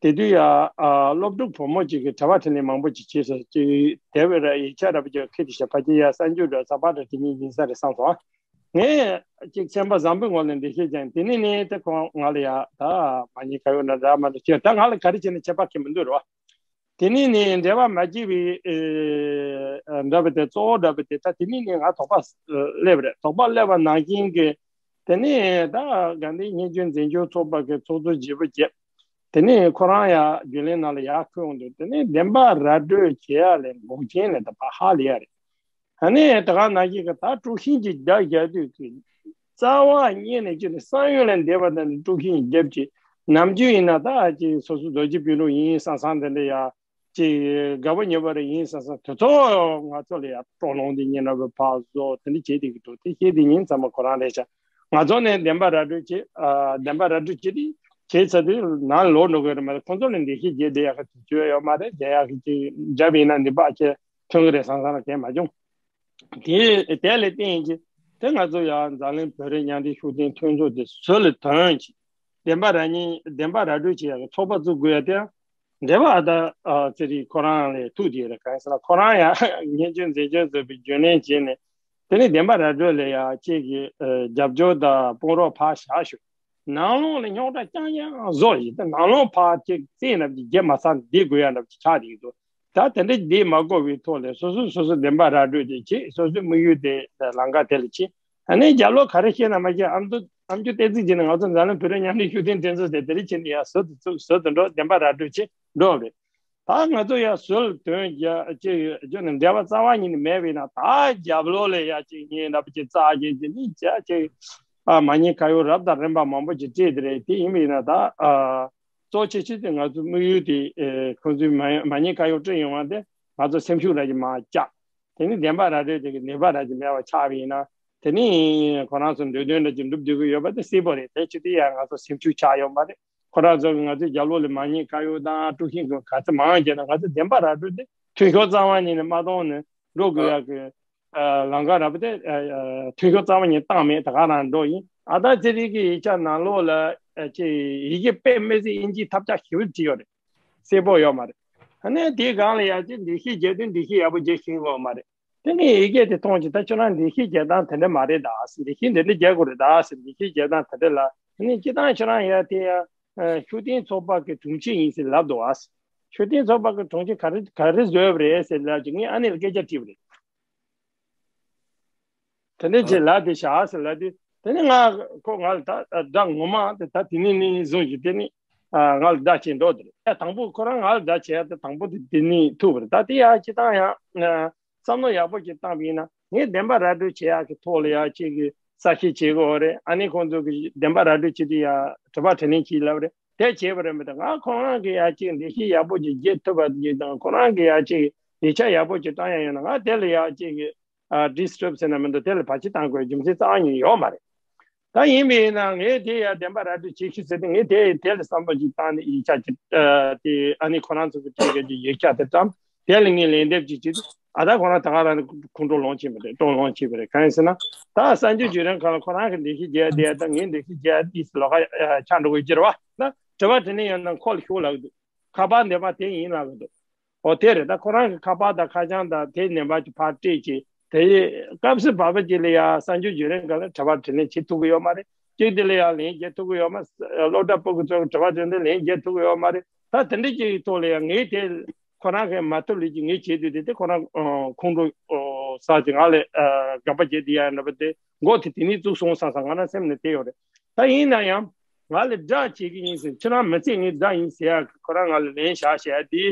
དེ་དུས་ཡ་ཨ་སློབ་ཕྲུག་བུ་མོ་ཅིག་གིས་དྲི་བ་དྲིས་ལན་མང་པོ་ཅིག་བྱས་སོང་། ཅིག་དེ་བས་ར་ཡིག་ཆ་འདྲ་པོ་ཅིག་ཁྱེར་ཏེ་བཞག་ཕ་གི་ཡ་གསར་འགྱུར་འདྲ་ཚགས་པར་འདྲ་དེ་གཉིས་ཡིན་ས་རེད་བསམ་སོང་། ངས་ཅིག་སེམས་པ་བཟང་པོའི་ངང་ལ་འགྲེལ་བཤད་རྒྱག་དེ་ནས་ནི་དེ་ཁོང་ང་ལ་ཡ་ད་མ་ཉེས་ཁ་གཡོག་འདྲ་འདྲ་མ་འདྲ་བྱས། ད་ང་ལ་ག་རེ་བྱས་ནས་ཁྱད་པར་གང་མི་འདུག་རོ། དེ་ནས་ནི་འབྲེལ་བ་མ་བྱས་པའི་ཨེ་འདྲ་པོ་དེ་གཙོ་བོ་འདྲ་པོ་དེ་ད་དེ་ནས་ནི་ང་དོགས་པ་སླེབས་རེད། དོགས་པ་སླེབས་པ་ནང་བཞིན་གྱི་དེ་ནས་ད་དགའ་ལྡན་སྙན་བརྒྱུད་འཛིན་སྐྱོང་ཚོགས་པ་གི་ཚོགས་གཙོ་བརྗེ་པོ་བྱས། དེ་ནས་ཁོ་རང་ཡ་རྒྱུན་ལས་ནང་ལ་ཡར་འཁོད་འོང་དུས་དེ་ནས་བདེན་པ་ར་སྤྲོད་བྱེད་ཡ་ལས་འགོག་རྐྱེན་ལས་ད་ཕར་ཧ་ལས་ཡ་རེད། ཨ་ནི་ད་ག་ནང་བཞིན་གྱི་ད་དཀྲུག་ཤིང་གི་རྒྱ་རྒྱག་དུས་ཀྱི་རྩ་བ་ཉིད་ནས་ཅི་ནས་བསམ་ཡུལ་ལས་འདས་པ་དང་དཀྲུག་ཤིང་རྒྱབ་ཀྱི་ནམ་རྒྱུན་ཡིན་ན་ད་ཅི་སོ་སོ་རྡོ་རྗེ་སྤུན་གྲོགས་ཡིན་བསམ་བསམ་དེ་འདྲ་ཡ་ཅི་དགའ་པོ་ཉེ་བ་རེ་ཡིན་བསམ་བསམ་དེ་ཚོ་ང་ཚོ་ལ་ཡ་སྤྲོ་ལོང་དེ་ཉིན་ར་བའི་ཕར་བཟོ་དེ་འདྲ་བྱེད་དེ་གི་འདུག་དེ་བཤད་དེ་ཉིན་ཚང་མ་ཁོ་རང་རེད་ཤག་ང་ཚོ་ནས་བདེན་པ་ར་སྤྲོད་བྱེད་ཨ་བདེན་པ་ར་སྤྲོད་བྱེད་དེ་བྱེད་ཚར་དུས་ནང་ལོག་འགྲོ་གི་རེད་མ་རེད། ཁོང་ཚོ་ལ་འགྲེལ་བཤད་རྒྱག་བསྡད་ཡག་གི་དུས་ཚོད་ཡོད་མ་རེད། རྒྱག་ཡག་གི་ཅི་རྒྱབ་ཡིན་ན་འདི་པ་ཁྱེད་ཐོན་གི་རེད་བསམ་བསམ་ལ་གས་མ་བྱུང་། དེ་དེ་ལས་བརྟེན་གྱི་དེ་ང་ཚོ་ཡང་འཛམ་གླིང་བོད་རིགས་མཉམ་འབྲེལ་ཤུགས་ལྡན་མཐུན་ཚོགས་དེ་ཟུར་ལ་དོན་གྱི་བདེན་པ་རང་ཉིད་བདེན་པ་ར་སྤྲོད་བྱེད་ཡག་གི་ཚོགས་པ་བཙུགས་དགོས་ཡ་དེ་ཡང་འབྲེལ་བ་ཨ་ད་ཨ་ཚེ་རིང་ཁོ་རང་ལས་ཐུག་དེ་རེད། གང་ཡིན་ཟེར་ན་ཁོ་རང་ཡང་སྙན་བརྒྱུད་འཛིན་སྐྱོང་ཚོགས་པའི་རྒྱུན་ལས་བྱས་ནས་དེ་ནས་བདེན་པ་ར་སྤྲོད་ལས་ཡ་གཅིག་གི་ཨ་རྒྱབ་སྐྱོར་དང་དཔུང་རོགས་ཕར་བཞག་ཞུ། ནང་ལོགས་ལ་རྙོག་དྲ་རྐྱང་རྐྱང་བཟོ་ཡིན་ད་ནང་ལོགས་ཕར་གཅིག་རྩེ་ནབ་ཀྱི་རྒྱབ་མ་ཚར་འདི་དགོས་ཡ་ནབ་ཀྱི་ཆགས་དེ་ཡིན་འདུག་ད་དེ་འདྲ་འདི་མ་གོ་བའི་ཐོག་ལས་སོ་སོས་སོ་སོ་བདེན་པ་ར་སྤྲོད་དེ་བྱེད། སོ་སོའི་དམིགས་ཡུལ་དེ་ལམ་ཁ་དེ་ལ་བྱེད། ཨ་ནི་རྒྱབ་ལོགས་ག་རེ་བཤད་ན་མ་བཤད་ཨ་མདོ་ཨ་མཆོག་བསྟན་འཛིན་བྱས་ནས་ང་ཚོ་འཛམ་གླིང་བོད་རིགས་མཉམ་འབྲེལ་ཤུགས་ལྡན་མཐུན་ཚོགས་དེ་དེ་རིང་ཕྱིན་ནས་ཡ་ཟུར་དུ་བཙུགས་ཟུར་དུ་འགྲོ་བདེན་པ་ར་སྤྲོད་བྱེད་འགྲོ་རེད། ད་ང་ཚོ་ཡ་ཟུར་དོན་རྒྱ་ཅེ་ཡོད་ཅེ་ནས་འབྲེལ་བ་རྩ་བ་ཉིད་ནས་མེད་པས་ན་ད་རྒྱབ་ལོགས་ལས་ཡ་ཅིག་ངས་འདྲ་པོ་ཅིག་རྩ་རྒྱས་ཅིག་ནི་ཅ་ཅིག་ཨ་མ་ཉེས་ཁ་གཡོག་རབ་དང་རིམ་པ་མང་པོ་ཅིག་སྤྲད་དེ་རེད། དེ་ཡིན་པས་ན་ད་ཨ་གཙོ་ཆེ་ཆེ་དེ་ང་ཚོ་དམིགས་ཡུལ་དེ་ཨེ་ཁོང་ཚོའི་མ་མ་ཉེས་ཁ་གཡོག་སྤྲད་ཡོང་བ་དེ་ང་ཚོ་སེམས་ཤུགས་ར་ཅིག་མར་བཅག་དེ་ནི་བདེན་པ་ར་སྤྲོད་དེ་གི་ནུས་པ་ར་ཅིག་མེད་པ་ཆགས་པ་ཡིན་ན་དེ་ནི་ཁོ་རང་ཚོ་འདོད་དོན་ར་ཅིག་འགྲུབ་བསྡད་ཀྱི་ཡོད་པ་དེ་གསལ་པོ་རེད། དེ་ཅི་སྟེ་ཡང་ང་ཚོ་སེམས་ཤུགས་ཆག་ཡོད་མ་རེད། ཁོ་རང་ཚོ་གིས་ང་ཚོའི་རྒྱབ་ལོགས་ལ་མ་ཉེས་ཁ་གཡོག་དང་དཀྲུག་ཤིང་གི་ག་ཚོད་མང་བྱས་ན་ང་ཚོ་བདེན་པ་ར་སྤྲོད་དེ་འཐུས་ཤོར་རྩ་བ་ཉིད་ནས་མ་གཏོང་ནས་འགྲོ་དགོས་ཡག་གི་ཨ་ལམ་ཁ་ར་པོ་དེ་ཨ་ཨ་འཐུས་ཤོར་རྩ་བ་ཉིད་བཏང་མེད། ད་ག་རང་འགྲོ་ཡིན། ཨ་ད་ཚེ་རིང་གི་ཡིག་ཆ་ནང་ལོགས་ལ་ཨ་ཅེ་ཡི་གེ་དཔེ་མི་སྲིད་དབྱིན་ཇིའི་ཐབས་ཆག་ཞེ་པོ་བྲིས་ཡོད་རེད། གསལ་པོ་ཡོད་མ་རེད། ཨ་ནི་དེའི་སྒང་ལ་ཡ་ཅེ་འགྲེལ་བཤད་རྒྱག་དུས་འགྲེལ་བཤད་ཡག་པོ་རྒྱག་ཤེས་ཡོད་མ་རེད། དེ་ནས་ཡི་གེ་དེ་མཐོང་ཅིག་ད་ཁྱོད་རང་འགྲེལ་བཤད་རྒྱག་སྟངས་དེ་འདྲ་མ་རེད་ད་ཟེར། འགྲེལ་བཤད་འདི་འདྲ་རྒྱག་དགོས་རེད་ད་ཟེར། འགྲེལ་བཤད་རྒྱག་སྟངས་དེ་འདྲ་ལ་ཨ་ནི་སྤྱིར་བཏང་ཁྱོད་རང་ཡ་དེ་ཡ་ཤུགས་ལྡན་ཚོགས་པ་གི་དྲུང་ཆེ་ཡིན་ཟེར་ལབ་འདུག་ཨ། ཤུགས་ལྡན་ཚོགས་པ་གི་དྲུང་ཆེ་ག་རེ་ག་རེ་བཟོས་པ་རེད་ཟེར་ལབ་ཅིག་ངས་ཨ་ནེ་ལ་སྐད་ཆ་དྲིས་པ་རེད། དེ་འདྲ་ཅིག་ལབ་དེ་བཞག་ཟེར་ལབ་དུས་དེ་ནི་ང་ཁོ་ང་ལ་ད་སྒྲ་ངོ་མ་དེ་ད་དེ་ནི་ནི་བཟུང་ཞིག་དེ་ནི་ང་ལ་སྒྲ་བྱེད་འགྲོ་དེ་རེད། དང་པོ་ཁོ་རང་ང་ལ་སྒྲ་བྱེད་ཡ་དེ་དང་པོ་དེ་དེ་ནི་ཐུག་པ་རེད། ད་དེ་ཡ་སྤྱིར་བཏང་ཡང་བསམ་བློ་ཡག་པོ་ཞིག་བཏང་བ་ཡིན་ན་ངས་བདེན་པ་ར་སྤྲོད་བྱེད་ཡག་གི་ཐོག་ལ་ཡ་གཅིག་གི་ས་ཞིག་བྱེད་དགོས་རེད། ཨ་ནི་ཁོང་ཚོ་གི་བདེན་པ་ར་སྤྲོད་བྱེད་དུས་ཡ་དྲི་བ་དྲིས་ལན་གྱིས་ལབ་རེད། དེ་བྱས་པ་རེད་མི་འདུག་ང་ཁོང་རང་གི་ཡ་གཅིག་འགྲེལ་བཤད་ཡག་པོ་ཞིག་རྒྱག་ཐུབ་པ་ཞིག་དང་ཁོང་རང་གི་ཡ་གཅིག་ཡིག་ཆ་ཡག་པོ་ཞིག་བཏང་ཡ་ཡོད་ན་ང་དེ་ལ་ཡ་གཅིག་གི་ཨ་ཌིས་ཊརབ་ཟེར་ན་མི་འདུག་དེ་ལ་བར་ཆད་བཏང་དགོས་རྒྱུ་མཚན་རྩ་བ་ཉིད་ཡོད་མ་རེད། ད་ཡིན་པས་ན་ངས་དེ་ཡ་བདེན་པ་ར་སྤྲོད་བྱེད་ཤིག་ཟེར་ཏེ་ངས་དེ་དེ་ལ་བསམ་བློ་ཞིག་བཏང་ནས་ཡིག་ཆ་ཅིག་ཨ་དེ་ཨ་ནི་ཁོ་རང་ཚོ་གི་སྤྲད་མཁན་གྱི་ཡིག་ཆ་དེ་བཀྲམ། དེ་ལ་ངས་ལན་འདེབས་ཅིག་བྱེད་དུས་ཨ་ད་ཁོ་རང་ད་ག་རང་ཁོང་ཁྲོ་ལངས་ཕྱིན་པ་རེད། སྤྲོ་ལངས་ཕྱིན་པ་རེད། གང་ཡིན་ཟེར་ན་ད་གསར་འགྱུར་བརྗོད་རན་ཁ་ལ་ཁོ་རང་གི་འགྲེལ་བཤད་རྒྱག་བསྡད་ཡ་དང་ངས་འགྲེལ་བཤད་རྒྱག་ཡ་དེ་ལོགས་ཀ་ཆགས་འགྲོ་གི་ཡོད་ཀྱི་རེད་བ། ད་དྲི་བ་དྲིས་ལན་ཡང་ན་ཁོ་ལ་ཤོག་ལབ་ཀྱི་འདུག་ཁ་པར་འདེམས་པ་དེ་ཡིན་ལབ་ཀྱི་འདུག་འོ་དེ་རེད། ད་ཁོ་རང་གི་ཁ་པར་དང་ཁ་བྱང་དང་དེ་ནས་མར་གྱི་ཕར་སྤྲད་ཀྱི་དེ་ཡི་སྐབས་སུ་བབ་པ་ཅིག་ལ་ཡ་གསར་འགྱུར་བརྗོད་རན་ཁ་ལ་དྲི་བ་དྲིས་ལན་བྱེད་ཐུབ་ཀྱི་ཡོད་མ་རེད། གཅིག་དེ་ལ་ཡ་ལན་རྒྱག་ཐུབ་ཀྱི་ཡོད་མ་རེད། སློབ་གྲྭ་ཕྲུ་གུ་ཚོ་གི་དྲི་བ་དྲིས་ལན་ལན་རྒྱག་ཐུབ་ཀྱི་ཡོད་མ་རེད། ད་དེ་འདྲ་ཅིག་གི་ཐོག་ལ་ཡ་ངས་དེ་ཁོ་རང་གིས་མ་ཐུབ་ལས་ཀྱི་ངས་བྱེད་དུས་དེ་དེ་ཁོ་རང་ཁོང་ཁྲོ་ཟ་ཅིག་ང་ལ་དགག་པ་བྱེད་དེ་ཡ་འདྲ་པོ་དེ་མགོ་དེ་དེ་ནས་བཙུགས་སོང་བསམ་བསམ་ང་རང་སེམས་ནས་དེ་ཡོད་རེད། ད་ཡིན་ན་ཡང་ང་ལ་དགྲ་བྱེད་ཀྱི་ཡིན་ཟེར། ཁྱེད་རང་མི་ཚེ་ངའི་དགྲ་ཡིན་ཟེར་ཡ་ཁོ་རང་ང་ལ་ལན་བཞག་བཞག་དེ།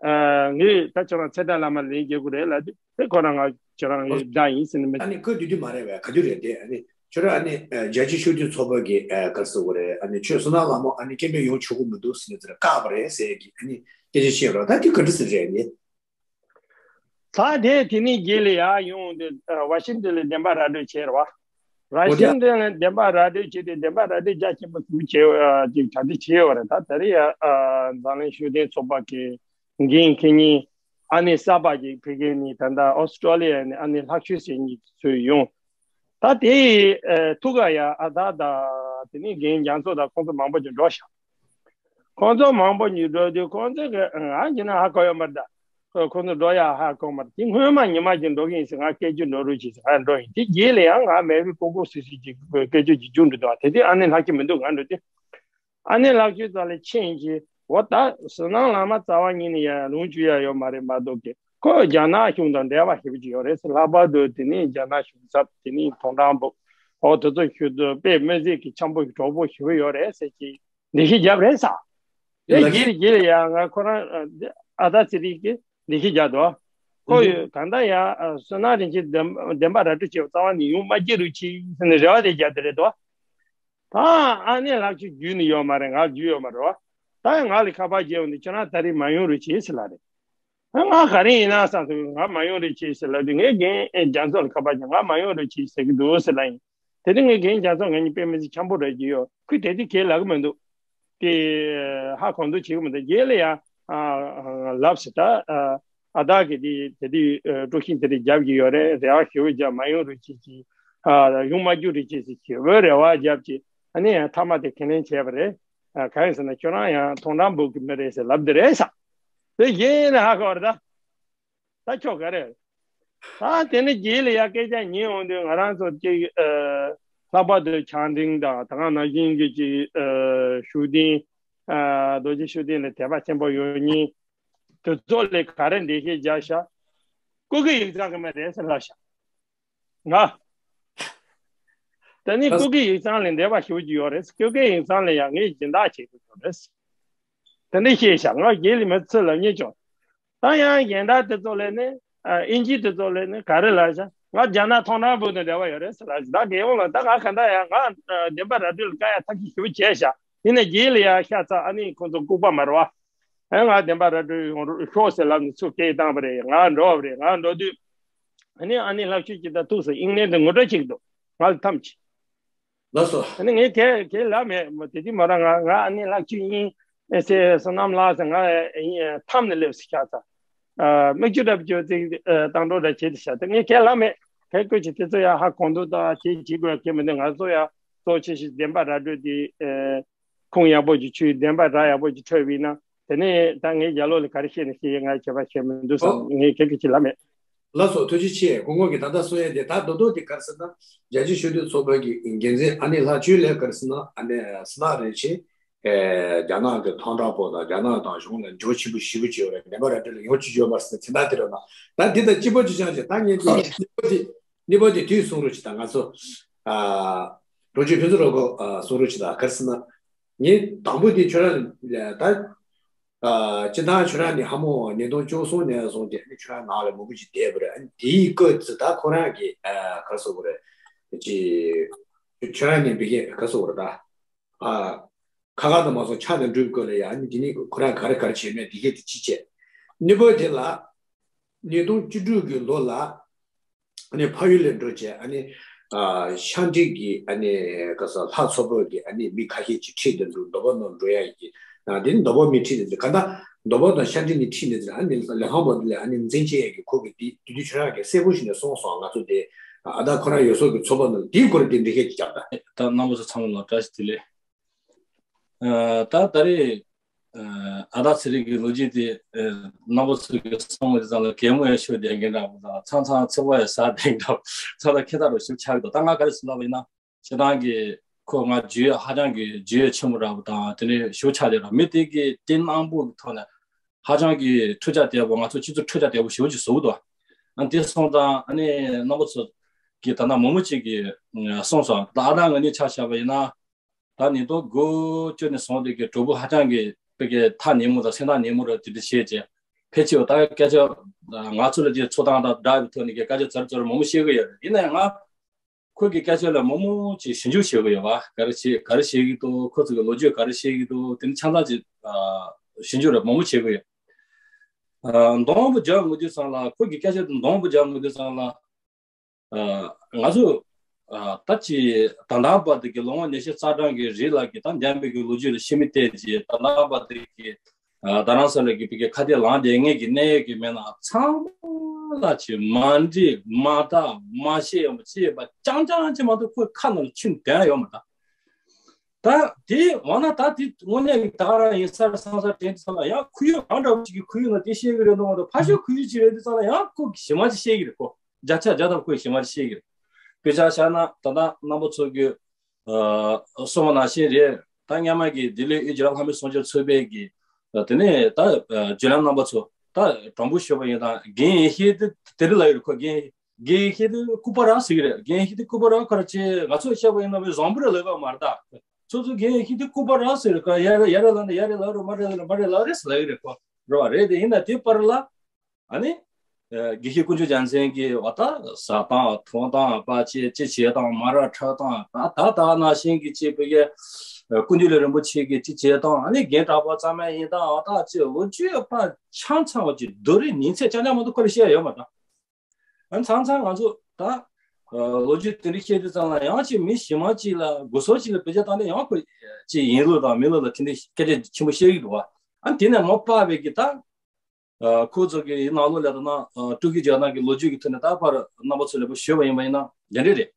ཨ། ངས་ད་ཁྱོད་རང་ཚེ་བདག་བླ་མ་ལན་རྒྱག་དགོས་རེད་ལབ་དུས་དེ་ཁོ་རང་ང་ཁྱོད་རང་ངའི་དགྲ་ཡིན་ཟེར་ནས་མི། ཨ་ནི་ཁོས་དེ་དུས་མ་རེད་བས་ག་དུས་རེད་དེ། ཨ་ནི་ཁྱོད་རང་ཨ་ནི་རྒྱལ་སྤྱིའི་ཤུགས་ལྡན་ཚོགས་པ་གི་ག་རེ་ཟེར་དགོས་རེད། ཨ་ནི་ཁྱོད་བསོད་ནམས་ལྷ་མོ་ཨ་ནི་སྐད་འབོད་ཡོང་ཆོག་གི་མི་འདུག་ཟེར་ནས་ཚུར་བཀག་པ་རེད་ཟེར་གི། ཨ་ནི་སྐད་ཆ་བཤད་རོགས། ད་དེ་ག་འདྲ་ཟེར་རེད་ནི། ད་དེ་དེ་ནས་རྗེས་ལ་ཡར་ཡོང་དུས་ཝ་ཤིང་ཏོན་ལ་བདེན་པ་ར་སྤྲོད་བྱས་རེད་བ། ཝ་ཤིང་ཏོན་ལ་བདེན་པ་ར་སྤྲོད་བྱས་ཏེ་བདེན་པ་ར་སྤྲོད་རྒྱ་ཆེན་པོ་ཞིག་བྱས་ཅིག་གྲ་སྒྲིག་བྱས་ཡོད་རེད། ད་དེ་རིང་ཡ་འཛམ་གླིང་ཤུགས་ལྡན་ཚོགས་པ་གི་འགན་འཁྱེར་མཁན་ཨ་ནེ་གསར་པ་ཅིག་ཕ་གི་ནས་ད་ལྟ་ཨོ་སི་ཀྲོ་ལི་ཡ་ནས་ཨ་ནེ་ལྷག་ཆོས་ཟེར་མཁན་ཚོས་ཡོང་། ད་དེ་ཐུག་ག་ཡ་ཨ་ད་ད་དེ་ནས་རྒན་རྒྱ་མཚོ་དང་ཁོང་ཚོ་མང་པོ་ཅིག་འགྲོ་ཤག་ཁོང་ཚོ་མང་པོ་ཉིད་འགྲོ་དུས་ཁོང་ཚོས་གི་ང་ཡིན་ན་ཧ་གོ་ཡོད་མ་རེད་ད། ཁོ་ཁོང་ཚོ་འགྲོ་ཡ་ཧ་གོ་མ་རེད། དེ་སྔོན་མ་ཉི་མ་ཅིག་འགྲོ་གི་ཡིན་ཟེར་ང་སྐད་ཅིག་འགྲོ་རོགས་བྱེད་ཟེར་ང་འགྲོ་ཡིན། དེ་རྗེས་ལ་ཡང་ང་མེད་པའི་ཀོ་ཀོ་སི་སི་ཅིག་སྐད་ཅིག་ཅིག་བྱུང་འགྲོ་འདུག་དེ་དུས་ཨ་ནེ་ལྷག་ཅིག་མི་འདུག་ང་འགྲོ་དུས་ཨ་ནེ་ལྷག་ཅིག་རྩ་ལ་ཕྱིན་གྱི་འོ་ད་བསོད་ནམས་བླ་མ་རྩ་བ་ཉིད་ནས་ཡ་ལོངས་སྤྱོད་ཡ་ཡོད་མ་རེད་མ་གཏོགས་ཀྱི་ཁོ་རྒྱ་ནག་གཞུང་དང་འབྲེལ་བ་ཞེ་པོ་ཅིག་ཡོད་རེད་ཟེར། ལྷག་པར་དུ་དེ་ནས་རྒྱ་ནག་གཞུང་ཚབ་དེ་ནས་ཐོང་ཀྲང་པོ་འོ་དེ་ཚོ་ཞུ་དུས་དཔེ་མི་སྲིད་ཀྱི་འཆམ་པོ་གྲོགས་པོ་ཞེ་པོ་ཡོད་རེད་ཟེར་གྱི། འགྲེལ་བཤད་བརྒྱབ་རེད་ས། དེ་ལ་རྗེས་ལ་རྗེས་ལ་ཡང་ང་ཁོ་རང་ཨ་ད་ཚེ་རིང་གིས་འགྲེལ་བཤད་བརྒྱབ་འདུག་ཁོ་ཡོད་གང་ལྟར་ཡང་བསོད་ནམས་རིན་ཆེན་བདེན་པ་ར་སྤྲོད་བྱས་པ་རྩ་བ་ནས་ཡོང་མ་སྐྱེ་རུ་ཆི་ཟེར་ནས་རེ་བ་དེ་བརྒྱབ་དེ་རེད་དོ། ད་ཨ་ནེ་ལྷག་ཆོས་བརྒྱུད་ནས་ཡོད་མ་རེད། ང་བརྒྱུད་ཡོད་མ་རེད་བ། ད་ཡང་ང་ལ་ཁ་པར་བརྒྱབ་ཡོང་དུས་ཁྱོད་རང་ད་རེས་མ་ཡོང་རུ་ཆི་ཟེར་ལ་རེད། ང་ག་རེ་ཡིན་ན་བསམ་སོང་། ང་མ་ཡོང་རེ་བྱེད་ཟེར་ལབ་དུས་ངས་རྒན་རྒྱ་མཚོ་ལ་ཁ་པར་བྱས། ང་མ་ཡོང་རེ་བྱེད་ཟེར་གི་འདུག་ཟེར་ལབ་ཡིན། དེ་དུས་ངས་རྒན་རྒྱ་མཚོ་ང་གཉིས་དཔེ་མི་སྲིད་འཆམ་པོ་རེད་ཀྱི་ཡོད། ཁོས་དེ་དུས་གང་ལབ་གི་མི་འདུག་དེ་ཧ་གོ་འདུག་བྱེད་གི་མི་འདུག་རྗེས་ལ་ཡང་ལབ་ཟེར་ད། ཨ་ད་གི་དེ་དེ་དུས་སྤྲོ་ཤིང་དེ་རིགས་རྒྱབ་ཀྱི་ཡོད་རེད། རེ་བ་ཞེ་པོ་བརྒྱབ། མ་ཡོང་རེ་བྱེད་ཀྱི་ཡོང་མ་རྒྱུ་རེ་བྱེད་ཟེར་ཞེ་པོ་རེ་བ་བརྒྱབ་ཀྱི་ཨ་ནི་ཡང་མཐའ་མ་དེ་ཁས་ལེན་བྱས་པ་རེད། གང་ཡིན་ཟེར་ན་ཁྱོད་རང་ཡང་ཐོང་ཀྲང་པོ་གི་མི་རེད་ཟེར་ལབ་དེ་རེད་ས། དེ་གཞན་ལ་ཧ་གོ་བ་རེད་ད། ད་ཁྱོད་ག་རེ། ད་དེ་ནས་རྗེས་ལ་ཡ་སྐད་ཆ་ཉན་འོང་དུས་ང་རང་ཚོ་ཅིག་ལྷག་པར་དུ་ཆང་འབྲིང་དང་ད་ག་ནང་བཞིན་གྱི་ཅིག་ཤུགས་ལྡན། རྡོ་རྗེ་ཤུགས་ལྡན་ལ་དད་པ་ཆེན་པོ་ཡོད་མཁན་དེ་ཚོ་ལ་ག་རེ་འགྲེལ་བཤད་རྒྱག་ཤག་ཀུ་ཀི་ཡིག་ཚང་གི་མི་རེད་ཟེར་ལབ་ཤག་ང་། ད་ནི་ཀུ་ཀི་ཡིག་ཚང་ལ་འབྲེལ་བ་ཞེ་པོ་ཅིག་ཡོད་རེད། ཀུ་ཀི་ཡིག་ཚང་ལ་ཡང་ངས་སྦྱིན་བདག་བྱེད་དགོས་ཀྱི་རེད། དེ་འདྲ་བཤད་ཤག་ང་རྗེས་ལ་མི་ཚོ་ལ་བརྙས་བྱུང་། ད་ཡང་གཞན་དག་དེ་ཚོ་ལ་ནི་ཨིན་ཇི་དེ་ཚོ་ལ་ནི་ག་རེ་ལབ་ཤག་ང་རྒྱ་ནག་ཐོང་ཀྲང་པོ་དང་འབྲེལ་བ་ཡོད་རེད་ཟེར་ལབ་ཤག་ད་རྒན་ཡོངས་ལ་ད་ང་ག་འདྲ་ཡང་ང་བདེན་པ་ར་སྤྲོད་ལ་བཀག་ཡ་ཐབས་ཤེས་ཞེ་པོ་བྱས་ཤག་ཡིན་ན་རྗེས་ལ་ཡང་ཤ་ཚ་ཨ་ནི་ཁོང་ཚོ་ལྐུགས་པ་མ་རེད་བ། ཨ་ང་བདེན་པ་ར་སྤྲོད་ཡོང་རོགས་ཤོག་ཟེར་ལབ་ནས་ཚུར་སྐད་བཏང་བ་རེད། ང་འགྲོ་བ་རེད། ང་འགྲོ་དུས་ཨ་ནི་ཨ་ནེ་ལྷག་ཆོས་ཀྱིས་ད་ཐུག་སོང་། དབྱིན་ལན་དུ་ངོ་སྤྲོད་བྱེད་ཀྱི་འདུག་ང་ལ་འཐམ་ཅིག་ལགས་སོ། ཨ་ནི་ངས་ག་ག་ལབ་མེད། མོ་དེ་དུས་མོ་རང་ང་ང་ཨ་ནེ་ལྷག་ཆོས་ཡིན་ཨེ་ཟེར་བསོད་ནམས་ལགས་ཟེར་ང་ཨེ་འཐམ་ནས་སླེབས་སོང་ཤག་ཚ། མིག་ཆུ་འདྲ་པོ་ཅིག་བཏང་འགྲོ་འདྲ་བྱེད་དེ་ཤག་ད་ངས་ག་ལབ་མེད། ག་སྐད་ཆ་དེ་ཚོ་ཡ་ཧ་གོ་འདུག་ད་དེ་བྱེད་དགོས་ཡ་གལ་མི་འདུག་ང་ཚོ་ཡ་གཙོ་ཆེ་ཤོས་བདེན་པ་ར་སྤྲོད་དེ། ཁུངས་ཡག་པོ་ཅིག་ཆུའི་བདེན་པ་ར་ཡག་པོ་ཅིག་འཕྲོད་པ་ཡིན་ན་དེ་ནས་ད་ངས་རྒྱ་ལོ་ལ་ག་རེ་བཤད་ན་བཤད། ཡ་ང་བྱས་པ་བཤད་མི་འདུག་བསམ། ངས་ག་གི་ཅིག་ལབ་མེད། ལགས་སོ། ཐུགས་རྗེ་ཆེ། སྐུ་ངོ་གིས་ད་ལྟ་གསུང་ཡ་དེ་ད་རྡོག་རྡོག་དེ་ག་རེ་ཟེར་ན་རྒྱལ་སྤྱིའི་ཤུགས་ལྡན་ཚོགས་པ་གི་འགན་འཛིན་ཨ་ནེ་ལྷག་ཆོས་ལགས་ག་རེ་ཟེར་ན་ཨ་ནེ་སྣ་རིན་ཆེན་རྒྱ་ནག་གི་ཐོང་ཀྲང་པོ་དང་རྒྱ་ནག་དང་གཞུང་ལ་འགྱུར་ཆེན་པོ་ཞེ་པོ་ཅིག་ཡོད་རེད། ནེ་པ་ར་ཏི་ལ་ཡོང་ཅི་ཡོད་མ་རེད་ཟེར་མཚན་རྟགས་དེ་རེད་ན། ད་འདི་དང་གཅིག་པ་གཅིག་རྐྱང་ཅིག་ད་ངས་འདི་གཉིས་པ་དེ་གཉིས་པ་དེ་དུས་གསུང་རོགས་བྱེད་དང་། ང་ཚོ་རོགས་ཆོས་ཕུན་ཚོགས་རོགས་གོ་གསུང་རོགས་བྱེད་དང་། ག་རེ་ཟེར་ན། ངས་དང་པོ་དེ་ཁྱོད་རང་ལ་ད། ཨ་སྤྱིར་བཏང་ཁྱོད་རང་ནི་ཧ་མོ་ཉིས་སྟོང་བཅུ་གསུམ་ནས་བཟུང་སྟེ་ཨ་ནི་ཁྱོད་རང་ནང་ལ་མང་པོ་ཞིག་བསྡད་པ་རེད། ཨ་ནི་དེའི་སྐབས་སུ་ད་ཁོ་རང་གིས་ཨ་ག་རེ་ཟེར་དགོས་རེད། ཅི་ཁྱོད་རང་ནི་འབད་གས་ག་རེ་ཟེར་དགོས་རེད་ད། ཨ་ཁ་ཁ་དང་མ་སོང་ཆ་དང་འགྲུབ་སྐོར་ལ་ཡ་ཨ་ནི་དེ་ནི་ཁོ་རང་ག་རེ་ག་རེ་བྱས་མེད་དེ་གས་དེ་ཅི་བྱས། གཉིས་པ་དེ་ལ་ཉིས་སྟོང་བཅུ་དྲུག་གི་ལོ་ལ། ཨ་ནི་ཕ་ཡུལ་ལ་འགྲོ་བྱས། ཨ་ནི་ཨ་ཤང་ཀྲིག་གི་ཨ་ནི་ག་ས་ལྷ་ཚོགས་པ་གི་ཨ་ནི་མི་ཁ་ཤས་ཅིག་ཁྲིད་དེ་འགྲོ། འདོད་པ་ནང་འགྲོ་ཡ་ཡི་ ཨ་དེ་ནི་མདོ་བོ་མི་ཁྲིད་ནི་ཟེར་ག་ད་མདོ་བོ་དང་ཤཱནྟི་ནི་ཁྲིད་ནི་ཟེར། ཨ་ནི་ལས་ཁང་བ་འདི་ལ་ཨ་ནི་འཛིན་བྱེད་ཡས་ཀྱི་ཁོ་གི་དེ་དུས་དུས་ཆོད་རག་གི་གསལ་པོ་ཞིག་ནས་གསུངས་སོང་། ང་ཚོ་དེ་ཨ་ད་ཁོ་རང་ཡོད་སོགས་ཀྱི་ཚོགས་པ་ནང་དེའི་སྐོར་དེ་འདྲི་ཤེས་ཀྱི་ཀྱང་ད། ད་རྣམ་པ་ཚོ་ཚང་མ་ལ་བཀྲ་ཤིས་བདེ་ལེགས། ཨ་ད་ད་རེས་ཨ་ཨ་ད་ཚེ་རིང་གི་ལོ་རྒྱུས་དེ་ཨ་རྣམ་པ་ཚོ་གི་གསུང་བ་དེ་ཚང་ལ་གད་མོ་ཡང་ཤོར་བསྡད་མཁན་འདྲ་པོ་དང་། ཚང་ཚང་ཚེ་བ་ཡང་ཟ་བསྡད་མཁན་འདྲ་པོ། ཚང་ཚང་ཁེ་ད་རུ་ཞིག་ཆགས་ཀྱི་འདུག་ད་ང་ག་རེ་ཟེར་ལབ་པ་ཡིན་ན། སྤྱིར་བཏང་གི་ཁོ་ང་རྒྱུས་ཡོད་ཧ་ཅང་གི་རྒྱུས་ཡོད་ཆེན་པོ་འདྲ་པོ་དང་། དེ་ནས་ཞུ་ཆ་དེ་ར་མི་དེ་གི་དེ་རྣམ་པོ་གི་ཐོག་ནས་ཧ་ཅང་གི་འཕྲུལ་ཆ་དེ་པོ་ང་ཚོ་སྤྱི་ཚོགས་འཕྲུལ་ཆ་དེ་པོ་ཞེ་པོ་ཅིག་བཟོ་གི་འདུག་ཨ་དེ་སོང་ཙང་ཨ་ནི་རྣམ་པ་ཚོ་གི་ད་ལྟ་མོ་མོ་གཅིག་གི་གསུངས་སོང་། ད་ཨ་ད་ང་གཉིས་ཆ་བཞག་པ་ཡིན་ན། ད་ཉིས་སྟོང་དགུ་བཅུ་ནས་བཟུང་སྟེ་གི་གྲོགས་པོ་ཧ་ཅང་གི་དཔེ་གི་ཐག་ཉེ་མོ་དང་སེམས་ཐག་ཉེ་མོ་ར་དེ་འདྲ་བྱས་རྗེས་ཕལ་ཆེར་ད་སྐད་ཆ་ང་ཚོ་ལ་ཅིག་ཚོགས་སྟངས་དང་འདྲ་བའི་ཐོག་ནས་གི་སྐད་ཆ་ཚར་ཚར་མང་པོ་བཤད་གི་ཡོད་རེད། ཡིན་ན་ཡང་ང་ཁོ་གི་སྐད་ཆ་ལ་མང་པོ་ཅིག་ཞིབ་འཇུག་བྱེད་གི་ཡོད་པ། ག་རེ་བྱེད་ག་རེ་བཤད་གི་འདུག་ཁོ་ཚོ་གི་ལོ་རྒྱུས་ག་རེ་བཤད་གི་འདུག་དེ་ནི་ཆ་ཚང་ཅིག་ཞིབ་འཇུག་ར་མང་པོ་བྱེད་གི་ཡོད། མདོང་པོ་རྒྱག་འོང་དུས་ཙང་ལ་ཁོ་གི་སྐད་ཆ་དེ་མདོང་པོ་རྒྱག་འོང་དུས་ཙང་ལ། ང་ཚོ་ད་ཅི་ད་ལྟ་བར་དུ་གི་ལོ་ངོ་ཉི་ཤུ་རྩ་གྲངས་ཀྱི་རིང་ལ་གི་ད་འདས་པའི་གི་ལོ་རྒྱུས་ལ་ཤི་མི་བལྟས་རྗེས་ད་ལྟ་བར་དུ་གི་རྡ་རམ་ས་ལ་གི་བི་གི་ཁ་གཏད་ལངས་བསྡད་མཁན་གི་གནད་ཡོད་གི་མི་ནང་ཚང་མ་ལ་ཅི་མ་འགྲིག་མ་དག་མ་ཤེས་ཡོང་བ་ཅི་ཡོད་པ་རྐྱང་རྐྱང་ཅི་མ་གཏོགས་ཁོའི་ཁ་ནང་ལ་ཆུ་འདོན་ཡོད་མ་རེད། ད་དེ་འོ་ན་ད་དེ་དངོས་གནས་ཀྱི་ད་ག་རང་ཡིན་ས་རེད་བསམ་ས་དྲན་དུས་ཙང་ལ་ཡང་ཁོར་ཡུག་གང་འདྲ་བོ་ཅིག་གི་ཁོར་ཡུག་ནང་དེ་བཤད་གི་རེད་འདུག་མ་གཏོགས་ཕར་ཕྱོགས་ཁོར་ཡུག་ཅིག་རེད་དུས་ཙང་ལ་ཡང་ཁོ་གི་ཞི་མ་ཅིག་བཤད་གི་རེད། ཁོ་བརྒྱ་ཆ་བརྒྱ་ཐམ་ཁོས་ཞི་མ་ཅིག་བཤད་གི་རེད། དཔེ་ཆ་བཞག་ན་ད་ལྟ་རྣམ་པ་ཚོ་གི་གསུངས་པ་ནང་བཞིན་རེད། ད་སྔོན་མ་གི་ལྡི་ལི་དབུས་རྒྱལ་བ་ལྷ་མོའི་གསུང་ཆོས་ཚོགས་པའི་གི་དེ་ནས་ད་བརྒྱུད་ལམ་རྣམ་པ་ཚོ་ད་དྲང་པོ་ཞུས་པ་ཡིན་ན་རྒན་ཡེ་ཤེས་དེ་དེ་རིགས་ལ་ཡོད་རེད། ཁོ་རྒན་རྒན་ཡེ་ཤེས་དེ་ལྐུགས་པ་རང་ཟེར་གི་རེད། རྒན་ཡེ་ཤེས་དེ་ལྐུགས་པ་རང་ཁར་ཆེ་ང་ཚོ་བཤད་པ་ཡིན་ན་བཟང་པོ་རེད་ལབ་པ་མ་རེད་ད། སོ་སོ་རྒན་ཡེ་ཤེས་དེ་ལྐུགས་པ་རང་ཟེར་ག་ཡ་རེ་ཡ་རེ་ལ་ན་ཡ་རེ་ལ་རོ་མ་རེ་ལ་ན་མ་རེ་ལ་རེ་ཟེར་ལབ་གི་རེད། ཁོ་རེད་བ་རེད། དེ་ཡིན་ན་དེ་པར་ལ་ཨ་ནི་དགེ་བཤེས་དཀོན་མཆོག་རྒྱལ་མཚན་གྱིས་བ་ད་ཟ་སྟངས་འཐུང་སྟངས་པ་ཅི་ཅི་བྱེད་སྟངས་མ་ར་འཁྲབ་སྟངས་ད་ད་ད་ནང་བཞིན་གྱི་ཅི་བི་གའི་ཀུན་མཁྱེན་ལྷུན་རིན་པོ་ཆེ་གིས་ཅི་བྱེད་སྟངས་ཨ་ནི་རྒན་གྲྭ་པ་གཙང་མ་ཡིན་སྟངས་བ་ད་ཅི་ལོ་རྒྱུས་པ་ཆ་ཚང་བ་ཅི་རྡོ་རིང་ཉིན་མཚན་རྐྱང་རྐྱང་མ་གཏོགས་ཁོ་ལ་བཤད་ཡོད་མ་རེད། ཨ་ནི་ཚང་ཚང་ང་ཚོ་ད་ལོ་རྒྱུས་དེ་འདྲ་བཤད་དུས་ཙང་ལ་ཡང་ཅིག་མི་ཞི་མ་ཅིག་ལ་སྒོ་ཟོག་ཅིག་ལ་བེད་སྤྱོད་བཏང་ནས་ཡང་ཁོ་ཅིག་ཡིན་ལུགས་དང་མིན་ལུགས་ལ་དེ་འདྲ་སྐད་ཆ་ཆེན་པོ་བཤད་ཀྱི་འདུག་བ། ཨ་ནི་དེ་ནས་མ་པ་བས་ཀྱི་ད་ཁོ་ཚོ་གི་ནང་ལོགས་ལ་ད་ན་སྤྲུལ་སྐུའི་རྒྱལ་ནང་གི་ལོ་རྒྱུས་ཀྱི་ཐོག་ནས་ད་ཕར་རྣམ་པ་ཚོ་ལ་པོ་ཞུས་པ་ཡིན་པ་ཡིན་ན་དེ་འདྲ་རེད།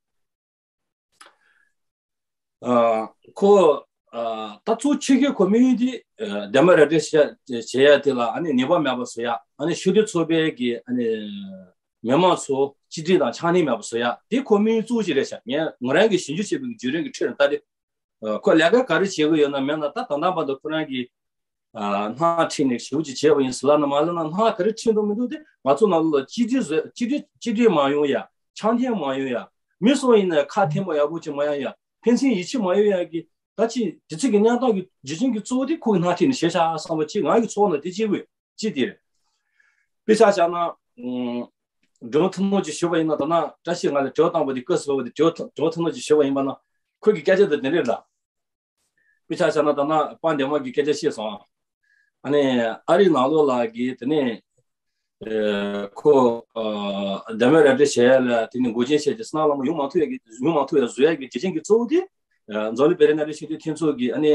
ཁོ་ད་གཙོ་ཆེ་ཤོས་ཁོ་དམིགས་ཡུལ་དེ་ལྡན་མ་ར་སྤྲོད་བྱེད་ཡ་དེ་ལ་ཨ་ནི་ནུས་པ་མེད་པ་བཟོ་ཡ། ཨ་ནི་ཤུགས་ལྡན་ཚོགས་པའི་གི་ཨ་ནི་མི་མང་ཚོ་གཅིག་སྒྲིལ་དང་འཆམ་མཐུན་མེད་པ་བཟོ་ཡ་དེ་ཁོ་དམིགས་ཡུལ་གཙོ་བོ་ཞིག་རེད་ཤག་ངས་ང་རང་གི་ཞིབ་འཇུག་བྱས་པའི་བརྒྱུད་རིམ་གྱི་ཁྲོད་ནས་ད་དེ་ཁོ་ལས་ཀ་ག་རེ་བྱེད་གི་ཡོད་ན་མེད་ན་ད་ད་ལྟ་བར་དུ་ཁོ་རང་གི་སྣ་ཁྲིད་ནས་ཞེ་པོ་ཅིག་བྱས་པ་ཡིན་ཟེར་ལབ་ན་མ་ལབ་ན་སྣ་ག་རེ་ཁྲིད་འདུག་མི་འདུག་དེ་ང་ཚོ་ནང་ལོགས་ལ་གཅིག་སྒྲིལ་བཟོ་གཅིག་སྒྲིལ་གཅིག་སྒྲིལ་མ་ཡོང་ཡ། འཆམ་མཐུན་མ་ཡོང་ཡ། མི་སུ་ཡིན་ན་ཁ་འཐེན་པ་ཡག་པོ་ཅིག་མ་ཡོང་ཡ། ཕན་ཚུན་ཡིད་ཆེས་མ་ཡོང་ཡ་གི་ད་ཅི་དེ་ཚོ་གི་གནས་སྟངས་ཀྱི་རྒྱུ་རྐྱེན་གྱི་གཙོ་བོ་དེ་ཁོ་གི་སྣ་ཁྲིད་ནས་བྱས་ཤག་བསམ་པ་ཅིག་ང་གི་ཚོར་བ་ནང་དེ་གཅིག་པུས་གཅིག་དེ་རེད། དཔེ་ཆ་བཞག་ན། འབྲོང་ཐུང་ཐུང་ཅིག་ཞུས་པ་ཡིན་ན་ད་ན་བཀྲ་ཤིས་ང་ལ་དྲི་བ་བཏང་བ་དེ་སྐབས་སུ་བབས་པ་དེ་དྲི་བ་འབྲོང་ཐུང་ཐུང་ཅིག་ཞུས་པ་ཡིན་པ་ན་ཁོ་གི་སྐད་ཆ་དེ་དེ་འདྲས་ལ། དཔེ་ཆ་བཞག་ན་ད་ན་པ་འདན་མ་གི་སྐད་ཆ་བཤད་སོང་། ཨ་ནི་ཨ་རིའི་ནང་ལོགས་ལ་གི་དེ་ནས་ཁོ་འདན་མ་ར་སྤྲོད་བྱས་ལ་དེ་ནས་འགོག་རྐྱེན་བྱས་ཀྱི་སྣང་ལ་མ་ཡོང་མ་ཐུབ་ཡ་གི་ཡོང་མ་ཐུབ་ཡ་བཟོ་ཡ་གི་རྒྱུ་རྐྱེན་གྱི་གཙོ་བོ་དེ་འཛམ་གླིང་བེ་རི་ན་རི་ཤེས་ལྡན་མཐུན་ཚོགས་ཀྱི་ཨ་ནི།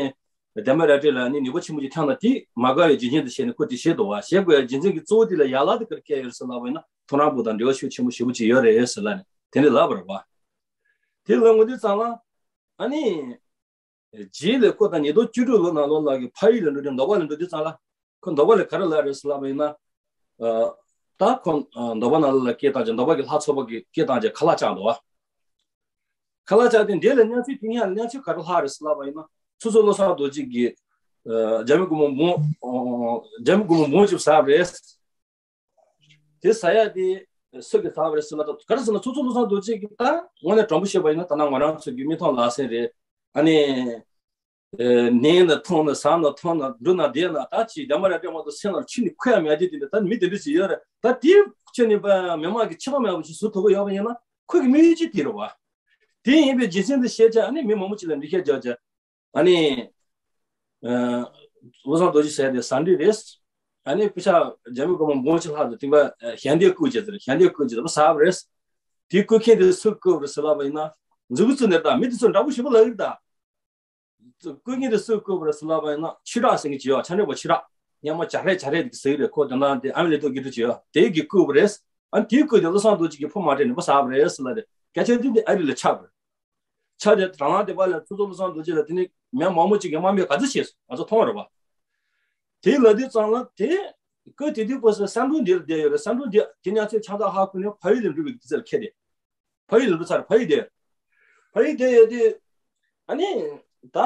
ལྡན་མ་ར་སྤྲོད་ལ་ནི་ནུས་པ་ཆེན་པོ་ཅིག་ཐོན་ན་དེ་མ་དགའ་བའི་རྒྱུ་རྐྱེན་དུ་བྱས་ནས་ཁོ་དེ་བྱེད་དོ་བ། བྱེད་དགོས་ཡ་རྒྱུ་མཚན་གྱི་གཙོ་བོ་དེ་ལ་ཡ་ལ་དེ་གར་སྐྱེལ་ཡོད་ཟེར་ལབ་པ་ཡིན་ན་ཐོ་རངས་པོ་དང་འབྲེལ་བ་ཤུགས་ཆེན་པོ་ཞེ་པོ་ཅིག་ཡོད་རེད་ཟེར་ལབ་ནས་དེ་འདྲ་ལབ་པ་རེད་བ། དེ་ལབ་ངོ་དེ་ཙང་ལ་ཨ་ནི་རྗེས་ལ་ཁོ་དང་ཉིས་སྟོང་བཅུ་དྲུག་ལོ་ནང་ལོགས་ལ་གི་ཕ་ཡུལ་ལ་འགྲོ་དུས་མདོ་དབུས་ལ་འགྲོ་དུས་ཙང་ལ་ཁོ་མདོ་དབུས་ལ་ག་རེ་ལབ་རེད་ཟེར་ལབ་པ་ཡིན་ན། ད་ཁོ་མདོ་དབུས་ནང་ལ་སྐད་བཏང་རྗེས་མདོ་དབུས་ཀྱི་ལྷ་ཚོགས་པ་གི་སྐད་བཏང་རྗེས་ཁ་ལག་བཅག་འདུག་བ། ཁ་ལག་ཆགས་ཏེ་འདི་ལ་གནས་ཚུལ་དེ་སྔ་གནས་ཚུལ་ག་རེ་ལྷག་རེད་ཟེར་ལབ་པ་ཡིན་ན་ཚོགས་གཙོ་བློ་བཟང་རྡོ་རྗེ་གིས་རྒྱ་མི་སྒོར་མོ་འབུམ་རྒྱ་མི་སྒོར་མོ་འབུམ་གཅིག་ཟ་བ་རེད། དེ་ཟ་ཡ་དེ་སུ་གིས་ཟ་བ་རེད་ཟེར་ལབ་ད་ག་རེ་ཟེར་ན་ཚོགས་གཙོ་བློ་བཟང་རྡོ་རྗེ་གིས་ད་དངོས་གནས་དྲང་པོ་བཤད་པ་ཡིན་ན་ད་ནང་ང་རང་ཚོ་གི་མིག་མཐོང་ལག་ཟིན་རེད། ཨ་ནི་ནས་ན་འཐུང་ན་ཟ་ན་འཐུང་ན་འགྲོ་ན་བསྡད་ན་ད་ཅི་རྒྱ་མ་ར་སྤྲད་མ་གཏོགས་སེམས་ལ་ཆུ་ནི་ཁུ་ཡ་མེད་དེ་དེ་འདྲ་ད་མི་དེ་འདྲ་ཞིག་ཡོད་རེད། ད་དེ་ཁྱོད་ནི་མི་མང་གི་ཆེ་མཐོང་མེད་པ་ཞིག་བཟོ་ཐུབ་ཀྱི་ཡོད་པ་ཡིན་ན་ཁོ་གི་དམིགས་ཡུལ་ཅི་དེ་རེད་བ། དེ་ཡིན་པའི་རྒྱུ་མཚན་དེ་བཤད་ཆ་ཨ་ནི་མི་མང་པོ་ཅིག་ལ་འདི་བཤད་རྒྱག་ཆ་ཨ་ནི་བློ་བཟང་རྡོ་རྗེ་ཟེར་དེ་ཟ་འདྲེ་རེད། ཨ་ནི་སྐུ་ཞབས་རྒྱ་མི་སྒོར་མོ་འབུམ་གཅིག་ལྷག་དེ་དེང་པ་ཞལ་འདེབས་བསྐུར་རྒྱུ་དེ་རེད། ཞལ་འདེབས་བསྐུར་རྒྱུ་དེ་ཟ་བ་རེད། དེ་བསྐུར་མཁན་དེ་སུ་བསྐུར་བ་རེད་ཟེར་ལབ་པ་ཡིན་ན་མཛུབ་གུ་བཙུགས་ནས་ད་མི་དེ་ཚོ་འདྲ་པོ་ཞིག་པོ་ལབ་ཡོད་ད། བརྐོས་མཁན་དེ་སུས་བརྐོས་པ་རེད་ཟེར་ལབ་པ་ཡིན་ན། ཆོས་གྲགས་ཟེར་མཁན་ཅིག་ཡོད། ཆ་འདྲེན་པ་ཆོས་གྲགས། སྔོན་མ་བྱ་ཧྲལ་བྱ་ཧྲལ་དེ་ཟེར་གི་རེད། ཁོ་དོན་དག་དེ་ཨ་མི་ལེ་ཏོ་དགེ་ཕྲུག་ཅིག་ཡོད། དེ་གིས་བརྐོས་པ་རེད། ཨ་ནི་དེའི་བརྐོས་དེ་བློ་བཟང་རྡོ་རྗེ་གིས་ཕོ་མ་སྤྲད་ནས་ཕོ་ཟ་བ་རེད་ཟེར་ལབ་རེད། སྐད་ཆ་དེ་དེ་ཨ་རི་ལ་ཆགས་པ་རེད། ཆ་དེ་དྲ་ལམ་དེ་པ་ལ་ཆུ་ཚོད་བློ་བཟང་རྡོ་རྗེ་ལ་དེ་ནི་མི་མང་པོ་ཅིག་གིས་དམའ་འབེབས་ག་ཚོད་བྱས་སོང་། ང་ཚོ་མཐོང་བ་རེད་པ། དེ་ལབ་དུས་ཙང་ལ་དེ་བརྐོས་དེ་དུས་སྐབས་སུ་བསམ་འགྲུབ་འདིར་བསྡད་ཡོད་རེད། བསམ་འགྲུབ་འདི་དེ་ཉག་ཚོས་ཆང་ས་ཧ་ཁུ་ནས་ཕ་ཡུལ་ལ་འགྲོ་བའི་དུས་ཚོད་ལ་ཁེལ་ཏེ། ཕ་ཡུལ་ལ་འགྲོ་ཚར། ཕ་ཡུལ་བསྡད། ཕ་ཡུལ་བསྡད་ཡོད་དུས། ཨ་ནི་ད་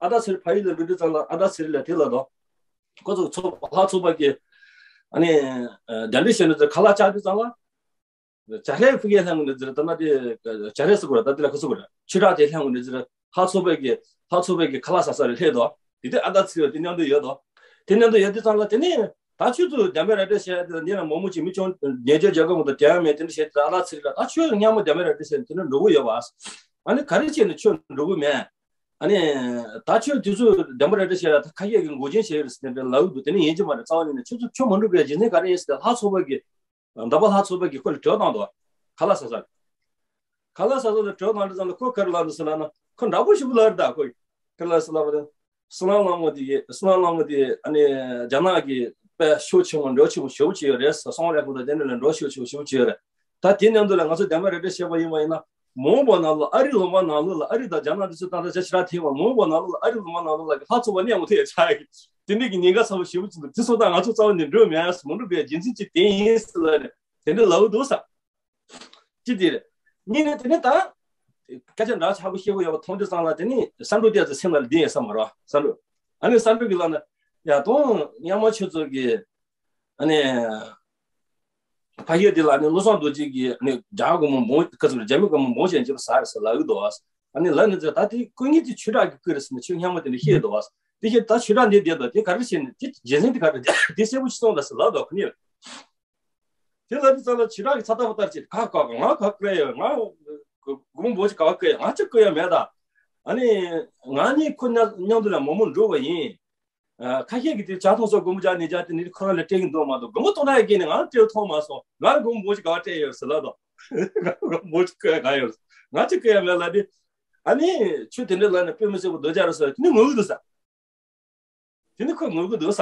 ཨ་ད་ཚེ་རིང་ཕ་ཡུལ་ལ་འགྲོ་དུས་ཙང་ལ་ཨ་ད་ཚེ་རིང་ལ་དེ་ལབ་དོ། ཁོ་ཚོ་ཚོགས་པ་ལྷ་ཚོགས་པ་གི་ཨ་ནི་གདན་འདྲེན་བྱས་ནས་ཁ་ལག་བཅག་དུས་ཙང་ལ། བྱ་ཧྲལ་ཕུ་གེ་ལྷན་ངོ་ནས་ཟེར། ད་ན་དེ་བྱ་ཧྲལ་ཟེར་དགོས་ར། ད་དེ་ལ་ཁ་ཟེར་དགོས་ར། ཆོས་གྲགས་དེ་ལྷན་ངོ་ནས་ཟེར། ལྷ་ཚོགས་པའི་གི་ལྷ་ཚོགས་པའི་གི་ཁ་ལག་ཟ་ས་རེད་སླེབས་དོ། དེ་དུས་ཨ་ད་ཚེ་རིང་དེ་མཉམ་དུ་ཡོད་དོ། དེ་མཉམ་དུ་ཡོད་དུས་ཙང་ལ་དེ་ནས་ད་ཁྱོད་ཚོ་འདན་མ་ར་སྤྲོད་བྱས་དེ་ལ་འདི་ན་མང་པོ་ཅིག་མི་ཆུང་ཉེ་ཆར་རྒྱལ་ཁབ་མང་དུ་དེ་ཡང་མེད། དེ་འདྲ་བྱས་དེ་ཨ་ད་ཚེ་རིང་ལ་ད་ཁྱོད་སྔོན་མ་འདན་མ་ར་སྤྲོད་བྱས་དེ་ནས་འགྲོ་གི་ཡོད་པ། ཨ་ནི་ག་རེ་བྱས་ནས་ཁྱོད་འགྲོ་གི་མེད། ཨ་ནི་ད་ཁྱོད་དུས་ཚོད་འདན་མ་ར་སྤྲོད་བྱས་ལ་ད་ཁ་ཤས་ཀྱི་མགོ་ཅན་བྱས་ཡོད་རེད་ཟེར་ནས་ལབ་འདུག་དེ་ནས་ཡིན་གྱི་མ་རེད། རྩ་བ་ནས་ནས་ཁྱོད་ཚོ་ཁྱོད་མ་འགྲོ་བའི་རྒྱུ་མཚན་ག་རེ་ཡིན་ཟེར་ཏེ་ལྷ་ཚོགས་པ་གི་འདབ་པ་ལྷ་ཚོགས་པ་གིས་ཁོ་ལ་གྲོས་བཏང་འདུག་ཁ་ལག་ཟ་ས་ལ། ཁ་ལག་ཟ་ས་ལ་གྲོས་བཏང་དུས་ཙམ་ལ་ཁོ་ག་རེ་ལབ་འདུག་ཟེར་ལབ་ན། ཁོ་འདྲ་པོ་ཞིག་ལབ་རེད་ད། ཁོ་ག་རེ་ལབ་ཟེར་ལབ་པ་དང་། སི་ལང་བླ་མ་དེ་གིས། སི་ལང་བླ་མ་དེ་ཨ་ནི་རྒྱ་ནག་གི་དཔེ་ཤུགས་ཆེན་པོ་འགྲོ་ཆེན་པོ་ཞེ་པོ་ཅིག་ཡོད་རེད། སོང་རེད། ཁོ་ད་དེ་འདྲ་ལ་འགྲོ་ཤུགས་ཆེན་པོ་ཞེ་པོ་ཅིག་ཡོད་རེད། ད་དེ་མཉམ་དུ་ལ་ང་ཚོ་འདན་མ་ར་སྤྲོད་བྱས་པ་ཡིན་པ་ཡིན་ན། མོན་གྷོ་ནང་ལོགས་ཨ་རི་ལུང་པ་ནང་ལོགས་ལ། ཨ་རི་དང་རྒྱ་ནག་དེ་ཚོ་ད་ལྟ་ཇ་ཞེ་དྲག་ཐེངས་པ། མོན་གྷོ་ནང་ལོགས་ལ་ཨ་རི་ལུང་པ་ནང་ལོགས་ལ་གི་ལྷ་ཚོགས་པ་གནས་མ་ཐུབ་ཡ་ཆགས་ཡོད། དེ་འདྲ་གི་ཉེན་ཁ་ཚ་པོ་ཞེ་པོ་ཅིག་འདུག་དེ་སོང་ཙང་ང་ཚོ་རྩ་བ་ནས་འགྲོ་མེད་ཟེར། མ་འགྲོ་བའི་རྒྱུ་མཚན་ཅིག་དེ་ཡིན་ཟེར་ལབ་ནས་དེ་འདྲ་ལབ་འདུག་ས། ཅི་དེ་རེད། གཉིས་ནས་དེ་ནས་ད་སྐད་ཆ་འདྲ་ཆགས་པོ་བཤད་དགོས་ཡོད་པ་མཐོང་དུས་ཙང་ལ། དེ་ནས་བསམ་འགྲུབ་དེ་ཚོ་སེམས་ལ་བདེ་ཡོད་ས་མ་རེད་བསམ་འགྲུབ། ཨ་ནི་བསམ་འགྲུབ་ཀྱིས་ལབ་ན། ཡ་དོན་སྔོན་མ་ཁྱོད་ཚོ་གི་ཨ་ནི་ཕ་གི་དེ་ལ་ནི་བློ་བཟང་རྡོ་རྗེ་གིས་ནི་རྒྱ་སྒོར་མོ་འབུམ་ག་ཚོད་རེད། རྒྱ་མི་སྒོར་མོ་འབུམ་བྱས་ཀྱི་ཟ་རེད་ཟེར་ལབ་ཀྱི་འདུག་ཨ་ནི་ལབ་ནས་ད་དེ་བརྐོས་མཁན་དེ་ཆོས་གྲགས་ཀྱིས་བརྐོས་རེད་ཟེར་ནས་ཁྱོད་སྔོན་མ་དེ་འདྲ་བཤད་འདུག་ཨ། དེ་བཞིན་ད་ཆོས་གྲགས་འདི་བསྡད་འདུག་དེ་ག་རེ་བྱས་ནས་དེ་རྒྱུ་མཚན་དེ་ག་རེ་རེད། དེ་གསལ་པོ་ཅིག་གསུངས་དང་ཟེར་ལབ་འདུག་ཁོ་གཉིས་ལ། དེ་ལབ་དུས་ཙམ་ལ་ཆོས་གྲགས་ཀྱིས་ཚ་ཐག་པ་ལྟར་བྱས། ག་ག་ག་ང་ག་བརྐོས་ཡོད། ང་སྒོར་མོ་འབུམ་གཅིག་ག་པར་བརྐོས་ཡོད། ང་གཅིག་བརྐོས་ཡོད་མེད་ད། ཨ་ནི་ང་ནི་ཁོ་མཉམ་མཉམ་དུ་ལ་མང་མང་འགྲོ་བ་ཡིན། ཨ། ཁ་ཤས་ཀྱིས་དེ་ཇ་འཐུང་ས་སྒོར་མོ་བརྒྱ་ནས་བརྒྱ་དེ་ནི་ཁོ་རང་ལ་སྤྲད་ཀྱི་འདུག་མ་གཏོགས། སྒོར་མོ་སྟོང་ཕྲག་ཡས་ཀྱིས་ནི་ང་ལ་སྤྲད་མཐོང་མ་སོང་། ང་ལ་སྒོར་མོ་འབུམ་གཅིག་ག་པར་སྤྲད་ཡོད་ཟེར་ལབ་དང་། ང་སྒོར་མོ་འབུམ་གཅིག་བརྐོས་ཡོད་ག་ཡོད། ང་གཅིག་བརྐོས་ཡོད་མེད་ལབ་དུས། ཨ་ནི་ཁྱོད་དེ་འདྲ་ལབ་ནས་དཔེ་མི་སྲིད་པ་སྡུག་ཅག་རེད་ཟེར་དེ་ནི་ངུ་གི་འདུག་ས། དེ་ནི་ཁོས་ངུ་གི་འདུག་ས།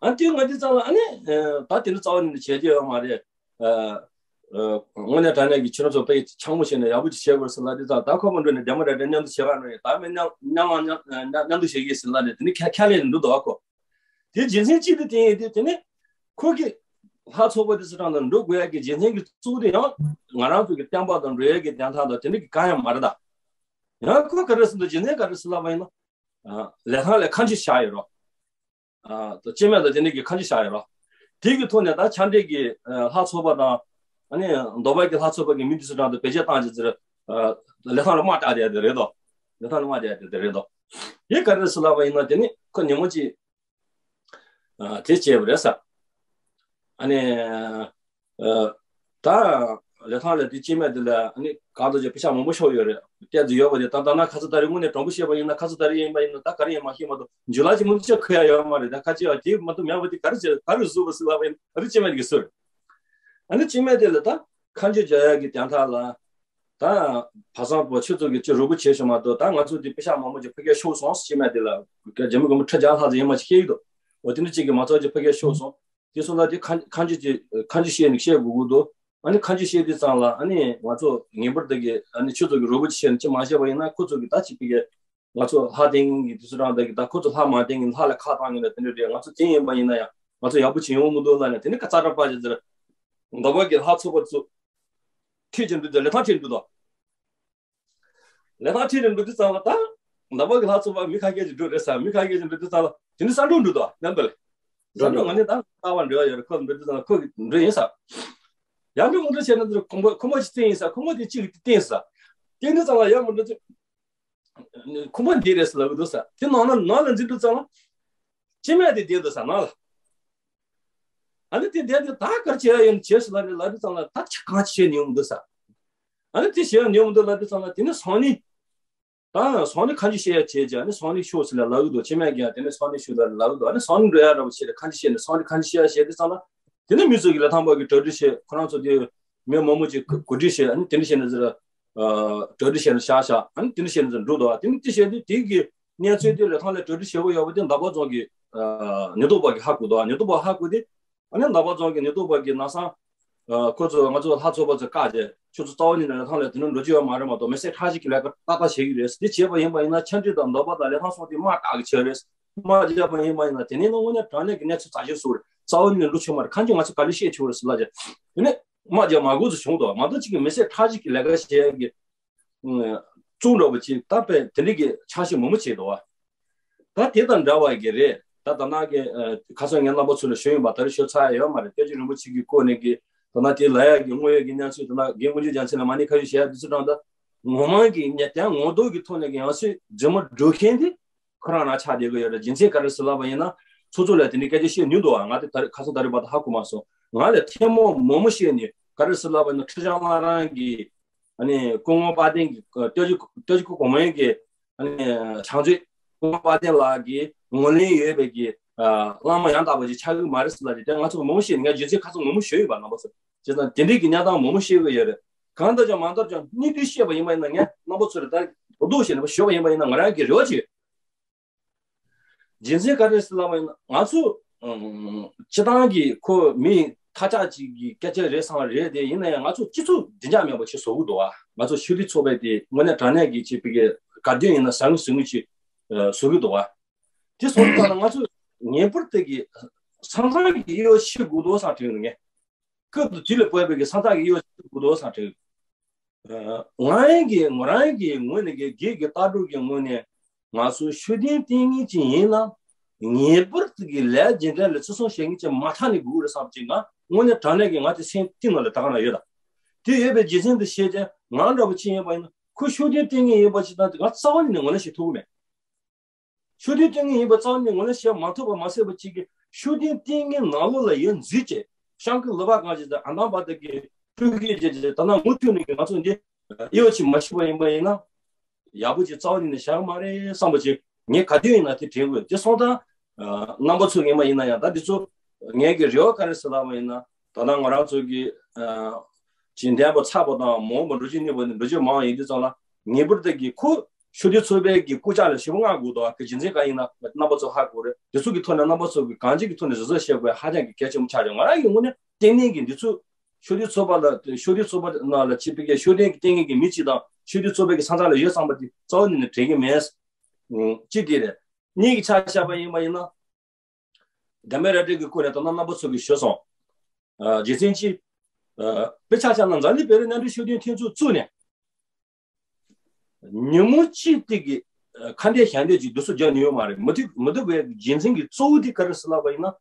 ཨ་ནི་དེ་ང་དེ་ཙང་ལ་ཨ་ནི་ད་དེ་ནི་རྩ་བ་ནས་བྱེད་རྒྱུ་ཡོད་མ་རེད། ཨ། ཨ། དངོས་གནས་དྲང་གནས་ཀྱི་ཁྱོད་རང་ཚོ་དཔེ་འཆམ་པོ་བྱས་ནས་ཡག་པོ་ཅིག་བྱེད་དགོས་ཟེར་ལབ་དུས་ཙང་། ད་ཁོ་མ་འགྲོ་ནས་འདན་མ་ར་སྤྲོད་མཉམ་དུ་བྱེད་ག་འགྲོ་ཡིན། ད་མི་མཉམ་མཉམ་མཉམ་མཉམ་དུ་བྱེད་ཀྱི་ཟེར་ལབ་ནས་དེ་ནི་ཁ་ཁ་ལས་འགྲོ་འདུག་ཨ་ཁོ། དེ་རྒྱུ་མཚན་གཅིག་དེ་དེ་ཡིན་དུས། དེ་ནི་ཁོ་གི་ལྷ་ཚོགས་པ་དེ་ཚོ་དང་འགྲོ་དགོས་ཡ་གི་རྒྱུ་མཚན་གྱི་གཙོ་བོ་དེ་ཡང་ང་རང་ཚོ་གི་བསྟན་པ་དང་འགྲོ་ཡ་གི་བདེན་མཐའ་དང་དེ་འདྲ་གི་གང་ཡང་མ་རེད་ད། ཡང་ཁོ་ག་རེ་ཟེར་འདུག་རྒྱུ་མཚན་ག་རེ་ཟེར་ལབ་པ་ཡིན་ན། ཨ། ལི་ཐང་ལ་ཁ་མཆུ་བཞག་ཡོད་རོ། ཨ། སྐྱེ་དམན་དང་དེ་འདྲ་གི་ཁ་མཆུ་བཞག་ཡོད་རོ། དེ་གི་ཐོག་ནས་ད་ཆ་འདྲེན་གྱི། ཨ། ལྷ་ཚོགས་པ་དང་། ཨ་ནི་འདོམས་པ་གི་ལྷ་ཚོགས་པ་གི་མི་དེ་ཚོ་དང་དུ་བེད་སྤྱོད་བཏང་བྱས་ཚུར། ཨ། ལི་ཐང་ལ་དམག་བསྒྲགས་བསྡད་དེ་རེད་དོ། ལི་ཐང་ལ་དམག་བསྒྲགས་བསྡད་དེ་རེད་དོ། དེ་ག་རེ་ཟེར་ལབ་པ་ཡིན་ན། དེ་ནི་ཁོ་ཉིན་མོ་གཅིག་ཨ། དེ་བྱས་པ་རེད་ས། ཨ་ནི། ཨ། ད་ལི་ཐང་ལ་དེ་སྐྱེ་དམན་དེ་ལ་ཨ་ནི་གང་ལྟར་ཀྱང་པེ་ཤག་མང་པོ་ཤོར་ཡོད་རེད། སྟེར་དུ་ཡོད་པ་དེ་ད་ལྟ་ན་ཁ་སང་ད་རེས་དངོས་གནས་དྲང་པོ་བཤད་པ་ཡིན་ན། ཁ་སང་ད་རེས་ཡིན་པ་ཡིན་ན་ད་ག་རེ་ཡིན་མ་ཤེས་མ་གཏོགས། འཇུ་ལག་ཅིག་མང་པོ་ཅིག་ཁུར་ཡ་ཡོད་མ་རེད། ད་ཁ་ཅིག་ཡ་དེ་མ་གཏོགས་མེད་པ་དེ་ག་རེ་བྱས། ག་རེ་བཟོས་པ་ཟེར་ལབ་པ་ཡིན་ན། ཨ་ནི་སྐྱེ་དམན་དེ་ལ་ད་ཁ་མཆུ་རྒྱག་ཡ་གི་དོན་དག་ལ། ད་བ་བཟང་པོ་ཁྱོད་ཚོ་གིས་ཅིག་རོགས་པ་བྱས་ཤོག་མ་གཏོགས། ད་ང་ཚོ་དེ་པེ་ཤག་མང་པོ་ཅིག་ཕ་གིར་ཤོར་སོང་། སྐྱེ་དམན་དེ་ལ་རྒྱ་མི་སྒོར་མོ་ཁྲི་བརྒྱ་ལྷག་ཙམ་ཡིན་མ་ཅིག་བཤད་ཀྱི་འདུག་འོ་དེ་འདྲ་ཅིག་གིས་མ་ཚོགས་ཅིག་ཕ་གིར་ཤོར་སོང་། དེ་སོང་ཙང་དེ་ཁ་ཁ་མཆུ་ཅིག་ཁ་མཆུ་བཤད་ནས་བཤད་དགོས་ཀྱི་འདུག་ཨ་ནི་ཁ་མཆུ་བཤད་དུས་ཙང་ལ་ཨ་ནི་ང་ཚོ་ངེས་པར་དུ་གི་ཨ་ནི་ཁྱོད་ཚོ་གིས་རོགས་པ་ཅིག་བྱས་ནས་ཅིག་མ་བྱས་པ་ཡིན་ན། ཁོ་ཚོ་གིས་ད་ཅིག་ཕ་གིར་ང་ཚོ་ལྷ་བསྟེན་མཁན་གྱི་དུས་ཚོད་རང་ད་གི་ད་ཁོ་ཚོ་ལྷ་མ་བསྟེན་མཁན་ལྷ་ལ་ཁ་བཏང་མཁན་ལ་དེ་འདྲ་རེད། ང་ཚོ་བསྟེན་ཡིན་པ་ཡིན་ན་ཡང་ང་ཚོ་ཡག་པོ་བྱེད་ཡོང་མི་འདུག་ལབ་ནས། དེ་ནི་ཀ་ཙ་ར་པ་ཅིག་ཟེར། འདོམས་པ་གི་ལྷ་ཚོགས་པ་ཚོ་ཁྲིད་ཅིག་འགྲོ་དུས། ལི་ཐང་ཁྲིད་འགྲོ་དོ། ལི་ཐང་ཁྲིད་ནས་འགྲོ་དུས་ཙང་ལ་ད་འདམ་བག་གི་ལྷ་ཚོགས་པ་མི་ཁ་ཤས་ཅིག་འགྲོ་རེད་ས། མི་ཁ་ཤས་ཅིག་འགྲོ་དུས་ཙང་ལ་དེ་ནི་ས་འབྲུག་འགྲོ་དོ། མཉམ་དུ་ལ་ས་འབྲུག་ང་ནི་ད་རྟག་པར་འགྲོ་ཡ་ཡོད་རེད། ཁོ་འགྲོ་དུས་ཙང་ལ་ཁོ་གིས་འགྲོ་ཡིན་ས། ཡར་འགྲོ་མར་འགྲོ་བྱས་ན་དེར་ཁོང་པ་ཁོང་པ་ཅིག་བསྟན་ཡིན་ས། ཁོང་པ་དེ་གཅིག་གིས་བསྟན་ས། བསྟན་དུས་ཙང་ལ་ཡར་མར་འགྲོ་དུས་ཁོང་པ་འདི་རེད་ཟེར་ལབ་གི་འདུག་ས། དེ་ནང་ན་ནང་ལ་འཛུལ་དུས་ཙང་ལ་སྐྱེ་དམན་དེ་བསྡད་འདུག་ས་ནང་ལ། ཨ་ནི་དེ་བསྡད་དེ་ད་ག་རེ་བྱེད་ཡ་ཡིན་བྱས་ཟེར་ལབ་ནས་ལབ་དུས་ཙང་ལ། ད་ཁྱེད་གང་བྱེད་ཉོ་མི་འདུག་ས། ཨ་ནི་དེ་བྱེད་ཡ་ཉོ་མི་འདུག་ལབ་དུས་ཙང་ལ་དེ་ནི་སང་ཉིན། ད་སང་ཉིན་ཁ་མཆུ་བཤད་ཡ་བྱས་རྗེས་ཨ་ནི་སང་ཉིན་ཤོག་ཟེར་ལབ་ལབ་གི་འདུག་སྐྱེ་དམན་གྱིས་ཡང་དེ་ནི་སང་ཉིན་ཤོག་ལབ་ལབ་གི་འདུག་ཨ་ནི་སང་ཉིན་འགྲོ་ཡ་འདྲ་པོ་བྱས་ཏེ་ཁ་མཆུ་བཤད་ནས་སང་ཉིན་ཁ་མཆུ་བཤད་ཡ་བྱས་དུས་ཙང་ལ། དེ་ནི་མི་ཚོ་གིས་ལི་ཐང་པ་གི་གྲ་སྒྲིག་བྱས། ཁོ་རང་ཚོ་དེ་མི་མང་པོ་ཅིག་གོ་སྒྲིག་བྱས། ཨ་ནི་དེ་འདྲ་བྱས་ནས་ཟེར། གྲ་སྒྲིག་བྱས་ནས་བཞག་བཞག་ཨ་ནི་དེ་འདྲ་བྱས་ནས་འགྲོ་འདུག་ཨ་དེ་ནི་དེ་བྱས་དུས་དེ་གི་གནས་ཚུལ་དེ་ལི་ཐང་ལ་གྲ་སྒྲིག་བྱེད་དགོས་ཡོད་པ་དེ་འདབ་པ་རྫོང་གི་ཉེན་རྟོག་པ་གིས་ཧ་གོ་འདུག་ཉེན་རྟོག་པ་ཧ་གོ་དེ། ཨ་ནི་འདབ་པ་རྫོང་གི་ཉེན་རྟོག་པ་གིས་ནང་སང་ཁོ་ཚོ་ང་ཚོ་ལྷ་ཚོགས་པ་ཚོ་བཀག་རྗེས་ཁྱོད་ཚོ་རྩ་བ་ཉིད་ནས་ལི་ཐང་ལ་དེ་འདྲ་འགྲོ་རྒྱུ་ཡོད་མ་རེད་མ་གཏོགས་མི་སེར་ཁྲག་ཞིག་གི་ལས་ཀ་ཏག་ཏག་བྱེད་ཀྱི་རེད། དེ་བྱས་པ་ཡིན་པ་ཡིན་ན་ཆ་འགྲིག་དང་འདབ་པ་དང་ལི་ཐང་སོགས་དེ་དམག་དྲག་གི་བྱས་རེད། དམག་བརྒྱབ་པ་ཡིན་པ་ཡིན་ན་དེ་ནས་ནང་དངོས་གནས་དྲང་གནས་ཀྱི་གནས་ཚུལ་རྩ་ཆེན་སུ་རེད། རྩ་བ་ཉིད་ནས་འགྲོ་ཆོག་མ་རེད། ཁ་མཆུ་ང་ཚོ་ག་ལེ་བཤད་ཆོག་རེད་ཟེར་ལ་རྗེས་དེ་ནས་དམག་རྒྱག་མ་དགོས་ཚུལ་བྱུང་འདུག་མ་གཏོགས་གཅིག་གི་མི་སེར་ཁྲག་ཞིག་གི་ལས་ཀ་བྱེད་ཡག་གི་ཨ་ཙུང་འདྲ་པོ་ཅིག་ད་དཔེ་དེ་འདྲ་གི་འཆར་གཞི་མང་པོ་བྱས་འདུག་བ། ད་དེ་དང་འདྲ་བ་གི་རེད། ད་ད་ནང་གི་ཨ་ཁ་སང་ངས་རྣམ་པ་ཚོ་ལ་ཞུས་ཡིན་པ་ད་རེས་ཞུ་ཚར་ཡོད་མ་རེད། སྐྱབས་རྗེ་རིན་པོ་ཆེ་གི་སྐོར་ནས་གི་ད་ནང་དེ་ལ་ཡག་གི་དངོས་ཡོད་ཀྱི་གནས་ཚུལ་ད་ནང་རྒན་དཀོན་མཆོག་རྒྱལ་མཚན་ལ་མ་ཎི་ཁ་ཡོད་བྱས་ཡག་དེ་ཚོ་དྲངས་ད་ངོ་མ་གི་ཉེ་དན་ངོ་ཐོག་གི་ཐོག་ནས་གི་ཡང་སྲིད་རྫུན་མ་སྒྲུབ་མཁན་དེ་ཁོ་རང་རང་ཆགས་བསྡད་གི་ཡོད་རེད། རྒྱུ་མཚན་ག་རེ་ཟེར་ལབ་པ་ཡིན་ན་ཚོགས་གཙོ་ལ་དེ་འདྲའི་སྐད་ཆ་བཤད་མྱོང་འདུག་བ། ང་དེ་ད་རེས་ཁ་སང་ད་རེས་བར་དུ་ཧ་གོ་མ་སོང་། ང་ལ་ཐལ་མོ་མོ་མོ་བཤད་ནས་ག་རེ་ཟེར་ལབ་པ་ཡིན་ན་ཁྲི་བྱང་ལྷ་རམས་ཀྱི་ཨ་ནི་སྐུ་ངོ་དཔལ་ལྡན་གྱི་ཨ་སྟོད་ཀྱི་སྟོད་ཀྱི་སྐུ་གོང་མའི་གི་ཨ་ནི་བྱང་མཛོད་སྐུ་ངོ་དཔལ་ལྡན་ལགས་ཀྱི་ངོས་ལེན་ཡོད་པའི་གི་ཨ་བླ་མ་ཡང་དག་པ་ཅིག་ཆགས་ཀྱི་མ་རེད་ཟེར་ལབ་དེ་ང་ཚོ་མང་པོ་བཤད་ནས་ངས་རྒྱུ་མཚན་ཁ་སང་མང་པོ་ཞུས་ཡོད་པ་རྣམ་པ་ཚོ། བྱས་ཙང་དེ་འདྲའི་གི་གནས་སྟངས་མང་པོ་ཤེས་ཀྱི་ཡོད་རེད། གང་ལྟར་ཀྱང་མ་ལྟར་ཀྱང་གནས་ཚུལ་བཤད་པ་ཡིན་པ་ཡིན་ན་ངས་རྣམ་པ་ཚོ་ལ་ད་རྡོག་རྡོག་བཤད་ནས་ཞུས་པ་ཡིན་པ་ཡིན་ན་ང་རང་གི་རེ་བ་ཅིག་ཡོད། རྒྱུ་མཚན་ག་རེ་ཟེར་ལབ་པ་ཡིན་ན་ང་ཚོ་ཨ་སྤྱི་བཏང་གི་ཁོ་མི་ཐ་ཆགས་ཅིག་གི་སྐད་ཆ་རེད་བསམ་པ་རེད་དེ། ཡིན་ན་ཡང་ང་ཚོ་སྤྱི་ཚོགས་བདེ་འཇགས་མེད་པ་ཅིག་བཟོ་གི་འདུག་བ། ང་ཚོ་ཆོས་རིག་ཚོགས་པ་དེ་དངོས་གནས་དྲང་གནས་ཀྱི་ཅིག་བི་གའི་ག་དུས་ཡིན་ན་ཟང་ངེ་ཟིང་ངེ་ཅིག་ཨ་བཟོ་གི་འདུག་བ། དེ་སོང་ཙང་ང་ཚོ་ངེས་པར་དུ་གི་ས་མཚམས་ཀྱི་དབྱེ་བ་ཕྱེ་དགོས་འདུག་བསམ་དྲན་ཡོང་གི། སྐབས་དུས་ལ་བབས་པའི་གི་ས་མཚམས་ཀྱི་དབྱེ་བ་ཕྱེ་དགོས་འདུག་བསམ་དྲན། ང་རང་གི་ངོ་རང་གི་ངོས་ནས་གི་སྒེར་གྱི་ལྟ་གྲུབ་ཀྱི་ངོས་ནས་ང་ཚོ་ཤུགས་ལྡན་བསྟེན་མཁན་ཅིག་ཡིན་ན་ངེས་པར་དུ་གི་ལས་རྒྱུ་འབྲས་ལ་བརྩི་སྲུང་བྱེད་མཁན་ཅིག་མ་ཐག་ནས་དགོས་རེད་བསམ་ཅིག་ང་དངོས་གནས་དྲང་གནས་ཀྱི་ང་དེ་སེམས་གཏིང་ནང་ལ་ད་ག་ན་ཡོད་ད། དེ་ཡོད་པའི་རྒྱུ་མཚན་དུ་བཤད་ཀྱང་ང་འདྲ་པོ་ཅིག་ཡིན་པ་ཡིན་ན་ཁོ་ཤུགས་ལྡན་བསྟེན་མཁན་ཡིན་པ་ཅིག་དང་དེ་ང་རྩ་བ་ནས་ངོས་ལེན་བྱེད་ཐུབ་ཀྱི་མེད། ཤུགས་ལྡན་བསྟེན་མཁན་ཡིན་པ་རྩ་བ་ནས་ངོས་ལེན་བྱེད་མ་ཐུབ་པ་མ་ཟད་པ་གཅིག་གིས་ཤུགས་ལྡན་བསྟེན་མཁན་ནང་ལོགས་ལ་ཡོད་འཛིན་བྱེད་ཤང་ཀི་ལུ་པ་གང་ཞིག་དང་ཨ་དང་པ་དག་གི་སྤྲུལ་སྐད་བརྒྱད་ཀྱི་ད་ནང་མུ་མཐུད་ནས་ང་ཚོ་འདི་གཡོ་ཅིག་མ་ཤི་བ་ཡིན་པ་ཡིན་ན་ཡག་པོ་ཅིག་རྩ་བ་ནས་ནས་བཞག་མ་རེད་བསམ་པ་ཅིག་ངས་ག་དུས་ཡིན་ན་དེ་དྲན་དགོས། དེ་སོང་ཙང་རྣམ་པ་ཚོ་ཡིན་པ་ཡིན་ན་ཡང་ད་འདི་ཚོ་ངས་ཀྱི་རེ་བ་ག་རེ་ཟེར་ལབ་པ་ཡིན་ན་ད་ལྟ་ང་རང་ཚོ་གི་ཅིག་འདས་པ་ཚར་པ་དང་མ་འོངས་པ་འགྲོ་རྒྱུ་གནས་པ་ནི་འགྲོ་རྒྱུ་མང་ཡིན་དུས་ཙང་ལ་ངེས་པར་དུ་གི་ཁོ་ཤུགས་ལྡན་ཚོགས་པའི་གི་སྐུ་ཕྱག་ལ་ཞུ་བ་མངགས་དགོས་འདུག་གི་རྒྱུ་མཚན་གང་ཡིན་ན་རྣམ་པ་ཚོ་ཧ་གོ་རེད། དེ་ཚོ་གི་ཐོག་ནས་རྣམ་པ་ཚོ་གི་གང་ཅི་གི་ཐོག་ནས་གཟབ་གཟབ་བྱེད་དགོས་ཧ་ཅང་གི་གལ་ཆེན་པོ་ཆགས་ཡོད། ང་རང་གི་ངོས་ནས་གཏན་གཏན་གི་འདི་ཚོ་ཤུགས་ལྡན་ཚོགས་པ་ལ་ཤུགས་ལྡན་ཚོགས་པ་ནང་ལ་ཆེད་ཕེབས་མཁན་ཤུགས་ལྡན་གི་གཏན་གཏན་གི་མི་གཅིག་དང་ཤུགས་ལྡན་ཚོགས་པའི་གི་ས་མཚམས་ལ་ཡོད་བསམ་པ་དེ་རྩ་བ་ནས་ནས་དྲན་གི་མེད། གཅིག་དེ་རེད། གཉིས་ཀྱི་ཆ་བཞག་པ་ཡིན་པ་ཡིན་ན། བདེན་པའི་ར་སྤྲོད་ཀྱི་སྐོར་ནས་ད་ལྟ་རྣམ་པ་ཚོ་གིས་ཞུས་སོང་། རྗེ་བཙུན་གྱིས། དཔེ་ཆ་བཞག་ན་འཛམ་གླིང་བོད་རིགས་མཉམ་འབྲེལ་ཤུགས་ལྡན་མཐུན་ཚོགས་བཙུགས་ནས། ཉིན་མོ་གཅིག་དེ་གི་ཁ་འདོན་ཞལ་འདོན་གྱི་འདུག་སེ་རྒྱག་ནི་ཡོད་མ་རེད། མི་ཐུབ་མི་ཐུབ་པའི་རྒྱུ་མཚན་གྱི་གཙོ་བོ་དེ་ག་རེ་ཟེར་ལབ་པ་ཡིན་ན།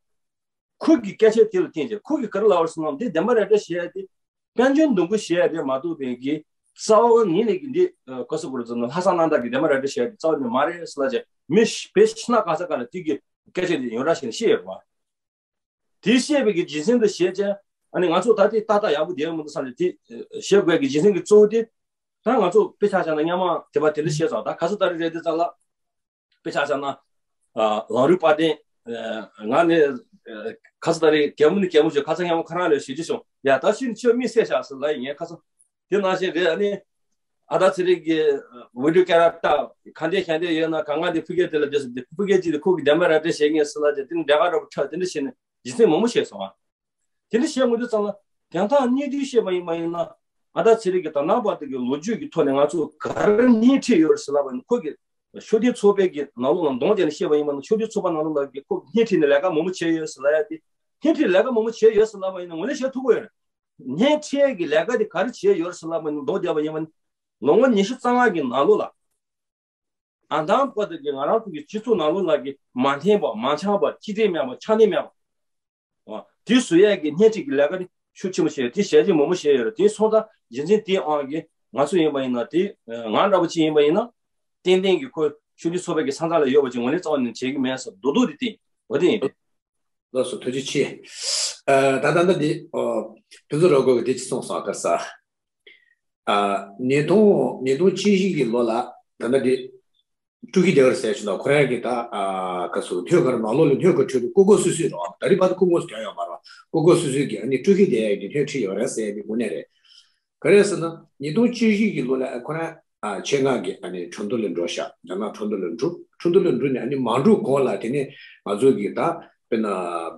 ཁོ་གི་སྐད་ཆ་དེ་ལ་བརྟེན་བྱས་ཁོ་གིས་ག་རེ་ལབ་པ་རེད་ཟེར་ན་འདི་བདེན་པ་ར་སྤྲོད་བྱས་ཏེ། དཔལ་འབྱོར་འདུ་འགོད་བྱས་ཏེ་མ་གཏོགས་པའི་གི་རྩ་བ་ཉིད་ནས་ཀྱི་འདི་ག་སོ་གོ་ར་ཙམ་ལྷག་བསམ་རྣམ་དག་གི་བདེན་པ་ར་སྤྲོད་བྱས་ཏེ་རྩ་བ་ནས་མ་རེད་ཟེར་ལབ་བྱས་མི་བོད་ཕྱི་ནང་ག་ས་ག་ལ་དེ་གི་སྐད་ཆ་དེ་ཡོངས་གྲགས་བྱས་ནས་བཤད་ཡོད་རེད་བ། དེ་བཤད་པའི་གི་རྒྱུ་མཚན་དུ་བཤད་ཀྱང་ཨ་ནི་ང་ཚོ་ད་ལྟའི་ཏག་ཏག་ཡག་པོ་བསྡད་ཡོད་མི་འདུག་བསམ་ནས་དེ་བཤད་དགོས་ཀྱི་རྒྱུ་མཚན་གྱི་གཙོ་བོ་དེ་ད་ང་ཚོ་དཔེ་ཆ་བཞག་ན་སྔོན་མ་དེ་པ་དེ་འདྲ་བཤད་སོང་། ད་ག་ས་ད་རེས་རེད་དེ་ཙམ་ལ་དཔེ་ཆ་བཞག་ན་ལམ་རིམ་དཔལ་ལྡན་ང་ནི་ག་ས་ད་རེས་གད་མོ་ནི་གད་མོ་བྱོས་ག་ས་སྔོན་མ་ཁོ་རང་ལ་ཞུ་རྒྱུ་བྱུང་ཡ། ད་ཕྱིན་ཆད་མི་བསད་བཞག་ཟེར་ལབ་ཡིན་ངས་ཁ་སང་། དེ་ནང་བཞིན་རེད། ཨ་ནི་ཨ་ད་ཚེ་རིང་གི་བི་ཌིའོ་ཀེ་ར་ལྟ་གང་དེ་གཞན་དེ་ཡོད་ན་གང་ག་དེ་ཕུ་གེ་དེ་ལ་དེ་སུ་དེ་ཕུ་གེ་ཅི་དེ་ཁོ་གི་འདས་མ་ར་སྤྲོད་བྱེད་ངེས་སུ་ལ་དེ་དེ་ནི་འདྲ་ག་འདྲ་པོ་ཁྲ་དེ་འདྲ་བྱས་ནས་རྒྱུ་མཚན་མང་པོ་བཤད་སོང་ཨ། དེ་འདྲ་བཤད་མི་དུས་ཙམ་ལ་དོན་དག་གནད་བསྡུས་བཤད་པ་ཡིན་པ་ཡིན་ན་ཨ་ད་ཚེ་རིང་གི་ད་ནང་པ་དེ་གི་ལོ་རྒྱུས་ཀྱི་ཐོག་ནས་ང་ཚོ་ག་རེ་སྣེ་ཁྲིད་ཡོད་ཟེར་ལབ་པ་ཡིན་ན་ཁོ་གི་ཤུགས་ལྡན་ཚོགས་པའི་གི་ནང་ལོགས་ལ་གདོང་བརྒྱབ་ནས་བཤད་པ་ཡིན་པ་ན་ཤུགས་ལྡན་ཚོགས་པ་ནང་ལོགས་ལ་གི་ཁོ་གི་སྣེ་ཁྲིད་ནས་ལས་ཀ་མང་པོ་བྱས་ཡོད་ཟེར་ལབ་ཡ་དེ་སྣེ་ཁྲིད་ལས་ཀ་མང་པོ་བྱས་ཡོད་ཟེར་ལབ་པ་ཡིན་ན་ངོས་ལེན་བྱེད་ཐུབ་ཀྱི་ཡོད་རེད། སྣེ་ཁྲིད་ཀྱི་ལས་ཀ་དེ་ག་རེ་བྱས་ཡོད་ཟེར་ལབ་པ་ཡིན་ན་མདོར་བསྡུས་པ་ཡིན་པ་ནི་ལོ་ངོ་ཉི་ཤུ་རྩ་ལྔ་གི་ནང་ལོགས་ལ་ཨ་དང་པ་དེ་གི་ང་རང་ཚོ་གི་སྤྱི་ཚོགས་ནང་ལོགས་ལ་གི་མ་མཐུན་པ་མ་འཆམ་པ་གཅིག་སྒྲིལ་མེད་པ་ཆ་ནས་མེད་པ་དེ་བཟོ་ཡས་ཀྱི་སྣེ་ཁྲིད་ཀྱི་ལས་ཀ་དེ་ཤུགས་ཆེན་པོ་བྱས་ཡོད། དེ་བྱས་རྗེས་མང་པོ་བྱས་ཡོད་རེད། དེ་སོང་ཙང་རྒྱུ་མཚན་དེའི་དབང་གིས་ང་ཚོ་ཡིན་པ་ཡིན་ན་དེ་ང་འདྲ་པོ་ཅིག་ཡིན་པ་ཡིན་ན་ཏན་ཏན་གྱི་ཁོ་ཤུགས་ལྡན་ཚོགས་པའི་གི་ས་མཚམས་ལ་ཡོད་པ་ཅིག་ངོས་ལེན་རྩ་བ་ནས་བྱེད་ཀྱི་མེད་ཟེར་རྡོག་རྡོག་དེ་བསྟན་འོ་དེ་ཡིན་པས། ལགས་སོ་ཐུགས་རྗེ་ཆེ། ད་ད་ལྟ་འདི་ཕུན་ཚོགས་རོགས་སྐོར་གྱི་དེ་ཅི་གསུངས་སོང་ཨ་ཀར་ས། ཉིས་སྟོང་ཉིས་སྟོང་བཅུ་བཞི་གི་ལོ་ལ་ད་ལྟ་འདི་སྤྲུལ་སྐུ་རྒྱལ་བར་ཟེར་ཞུ་ན་ཁོ་རང་གི་ད་ག་སུ་སྣོད་གར་ནང་ལོགས་ལ་སྣོད་གར་ཁྲོད་དུ་སྐུ་འཁོར་སོ་སོའི་རང་ད་རེས་བར་དུ་སྐུ་ངོ་སུ་ཀྱང་ཡོད་མ་རེད། སྐུ་འཁོར་སོ་སོའི་གི་ཨ་ནི་སྤྲུལ་སྐུ་རྒྱལ་ཡག་གི་སྣོད་ཁྲིད་ཡོད་རེད་ཟེར་ཡག་གི་དངོས་གནས་རེད། ག་རེ་ཟེར་ན་ཉིས་སྟོང་བཅུ་བཞི་གི་ལོ་ལ་ཁོ་རང་ཨ་ཆེད་མངགས་ཀྱིས་ཨ་ནི་ཁྲིན་ཏུའུ་ལ་འགྲོ་ཤག་རྒྱ་ནག་ཁྲིན་ཏུའུ་ལ་འགྲོ། ཁྲིན་ཏུའུ་ལ་འགྲོ་ནས་ཨ་ནི་མ་འགྲོ་གོང་ལ་དེ་ནས་ང་ཚོ་གི་ད་དཔེར་ན་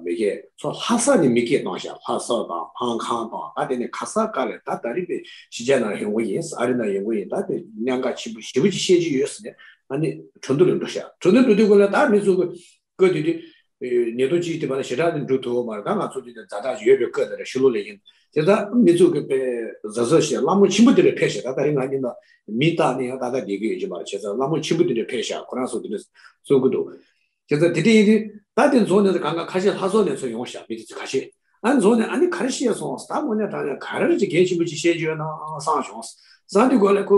མི་སྐད་ཚོ་ལྷ་ས་ནས་མི་སྐད་བཏང་ཤག་ལྷ་ས་དང་ལྷང་ཁང་དང་ད་དེ་ནས་ག་ས་ག་ལ་ད་ད་རིང་པའི་གཞིས་ཆགས་ནང་ཡོང་གི་ཡིན། ཨ་རི་ནང་ཡོང་གི་ཡིན། ད་དེ་གནད་འགག་ཆེན་པོ་ཞེ་པོ་ཅིག་བཤད་ཀྱི་ཡོད་ཟེར་ནས་ཨ་ནི་ཁྲིན་ཏུའུ་ལ་འགྲོ་ཤག་ཁྲིན་ཏུའུ་འགྲོ་དུས་གོང་ལ་ད་མི་ཚོ་གི་སྐབས་དེ་དུས། ཉིས་སྟོང་གཅིག་དེ་བར་ལ་ཞེ་དྲག་ནས་འགྲོ་ཐུབ་པ་མ་རེད། ད་ང་ཚོ་དེ་དུས་ཛ་དྲག་ཡོད་པའི་སྐབས་དེ་རེད། ཕྱི་ལོགས་ལ་ཡིན། དེ་ད་མི་ཚོ་གི་དཔེ་གཟབ་གཟབ་བྱས། གླ་མོ་ཆེན་པོ་དེ་འདྲ་ཕེབས་ཤག་ད་ད་རིང་ང་གཉིས་ད་མི་བཏང་ནས་ཡང་ད་ལྟ་བསྡད་ཀྱི་ཡོད་ཀྱི་མ་རེད། བྱས་ཙང་གླ་མོ་ཆེན་པོ་དེ་འདྲ་ཕེབས་ཤག་ཁོ་རང་ཚོ་དེ་འདྲ་གསུང་གི་འདུག་བྱས་ཙང་དེ་འདྲ་ཡིན་དུས་ད་དེ་རྫོང་ནས་གང་ག་ཁ་ཤས་ལྷ་ས་ནས་ཚུར་ཡོང་ཤག་མི་དེ་ཚོ་ཁ་ཤས། ཨ་རྫོང་ནས་ཨ་ནི་ག་རེ་བཤད་སོང་། ད་དངོས་གནས་དྲང་གནས་ག་རེ་ཅིག་གལ་ཆེན་པོ་ཅིག་བཤད་ཀྱི་ཡོད་ན་བསམ་བྱུང་། བསམ་དུས་གོང་ལ་ཁོ།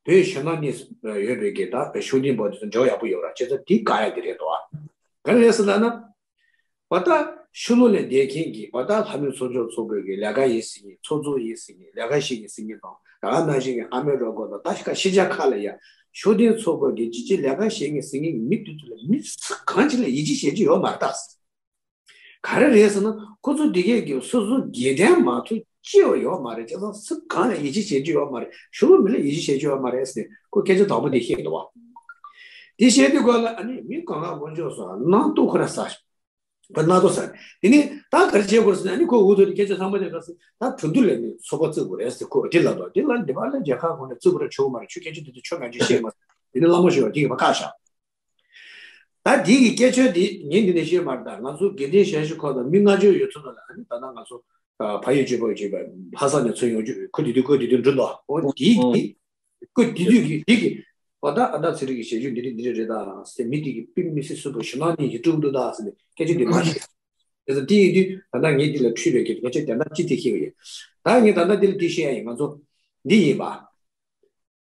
བོད་གཞོན་ནུ་གཉིས་ཡོད་པའི་གི་ད་བོད་ཤུགས་ལྡན་པ་དེ་ཚོ་འབྲེལ་བ་ཡག་པོ་ཡོད་ར། བྱས་ཙང་དེ་དཀའ་ཡ་དེ་རེད་དོ། ག་རེ་རེད་ཟེར་ལབ་ན། བ་ད་ཕྱི་ལོགས་ལ་བསྡད་མཁན་གྱི་བ་ད་ལྷ་མོའི་ཚོགས་ཆུང་ཚོགས་པའི་གི་ལས་ཀ་ཡིན་ཟེར་མཁན། ཚོགས་གཙོ་ཡིན་ཟེར་མཁན། ལས་ཀ་བྱེད་མཁན་ཟེར་མཁན་དང་། ད་ག་ནང་བཞིན་གྱི་ཨ་མའི་རོགས་སྐོར་དང་། ད་ཤི་ཁ་ཤི་ཆ་ཁ་ལ་ཡ་ཤུགས་ལྡན་ཚོགས་པ་གི་ཅི་ཅི་ལས་ཀ་བྱེད་མཁན་ཟེར་མཁན་གྱི་མི་དེ་ཚོ་ལ་མི་སུ་གང་ཅི་ལ་ཡིད་ཆེས་བྱེད་ཀྱི་ཡོད་མ་རེད་ད། ག་རེ་རེད་ཟེར་ན་ཁོ་ཚོ་འདི་གས་ཀྱི་སོ་སོ་རྒྱལ་ཕྲན་མ་གཏོགས་སྐྱེ་བ་ཡོད་མ་རེད། བྱས་ཙང་སུ་གང་ལ་ཡིད་ཆེས་བྱེད་རྒྱུ་ཡོད་མ་རེད། ཕྱི་ལོགས་མི་ལ་ཡིད་ཆེས་བྱེད་རྒྱུ་ཡོད་མ་རེད་ཟེར་ནས་ཁོ་སྐད་ཆ་དང་པོ་དེ་བཤད་འདུག་བ། དེ་བཤད་དུས་སྐབས་ལ་ཨ་ནི་མི་གང་ག་དཀོན་མཆོག་གསུམ་སྣང་སྟོབས་ཁོ་ར་ཟ། ཁོ་སྣང་སྟོབས་ཟ། དེ་ནས་ད་ག་རེ་བྱེད་དགོས་ཟེར་ན་ཨ་ནི་ཁོ་འུ་ཐུག་ནས་སྐད་ཆ་ཚང་མ་དེ་ག་ཟེར། ད་ཁྲིན་ཏུའུ་ལ་ནི་ཚོགས་པ་བཙུགས་དགོས་རེད་ཟེར་ཁོ་དེ་ལབ་འདུག་དེ་ལ་འདི་པ་ལ་རྒྱལ་ཁབ་ཁོ་ནས་བཙུགས་དགོས་ར་ཆོག་མ་རེད། ཁྱོད་སྐད་ཆ་དེ་ཚོ་ཁྱོད་ང་ཚོས་བཤད་མ་ཟེར། དེ་ནས་བླ་མ་ཞུ་བ་དེ་གི་བ་བཀག་བཞག་ད་འདི་གི་སྐད་ཆ་འདི་ངས་འདི་ནས་བཤད་མ་རེད། ད་ང་ཚོ་དགེ་ལྡན་ཞལ་བཞུགས་ཁང་དང་མི་ལྔ་བཅུ་ཡོད་ཚོད་ལ་ཨ་ནི་ད་ལྟ་ང་ཚོ་ཕ་ཡུལ་གཅིག་པ་གཅིག་པ་ལྷ་ས་ནས་ཚུར་ཡོང་རྒྱུ་ཁོ་དེ་དུས་ཁོ་དེ་དུས་འགྲོ་འདུག་འོ་དེ་གི་ཁོ་དེ་དུས་ཀྱི་དེ་གི་འོ་ད་ཨ་ད་ཚེ་རིང་གི་ཞལ་བཞུགས་འདི་རེད་འདི་རེད་རེད་ད་ཟེར། མི་དེ་གི་དཔེ་མི་སྲིད་སུ་པོ་ཞུ་ན་ནི་ཡི་སྤྲུག་འདུག་ད་ཟེར་ནས་སྐད་ཆ་འདི་མ་བཤད། དེ་ཚོ་དེ་ཡིན་དུས་ད་ལྟ་ངས་འདི་ལ་འཁྲུལ་པའི་སྐད་ཆ་ད་ལྟ་ཅི་དེ་ཤེས་ཡོད། ད་ངས་ད་ལྟ་འདི་ལ་དེ་བཤད་ཡ་ཡིན། ང་ཚོ་འདི་ཡིན་པ།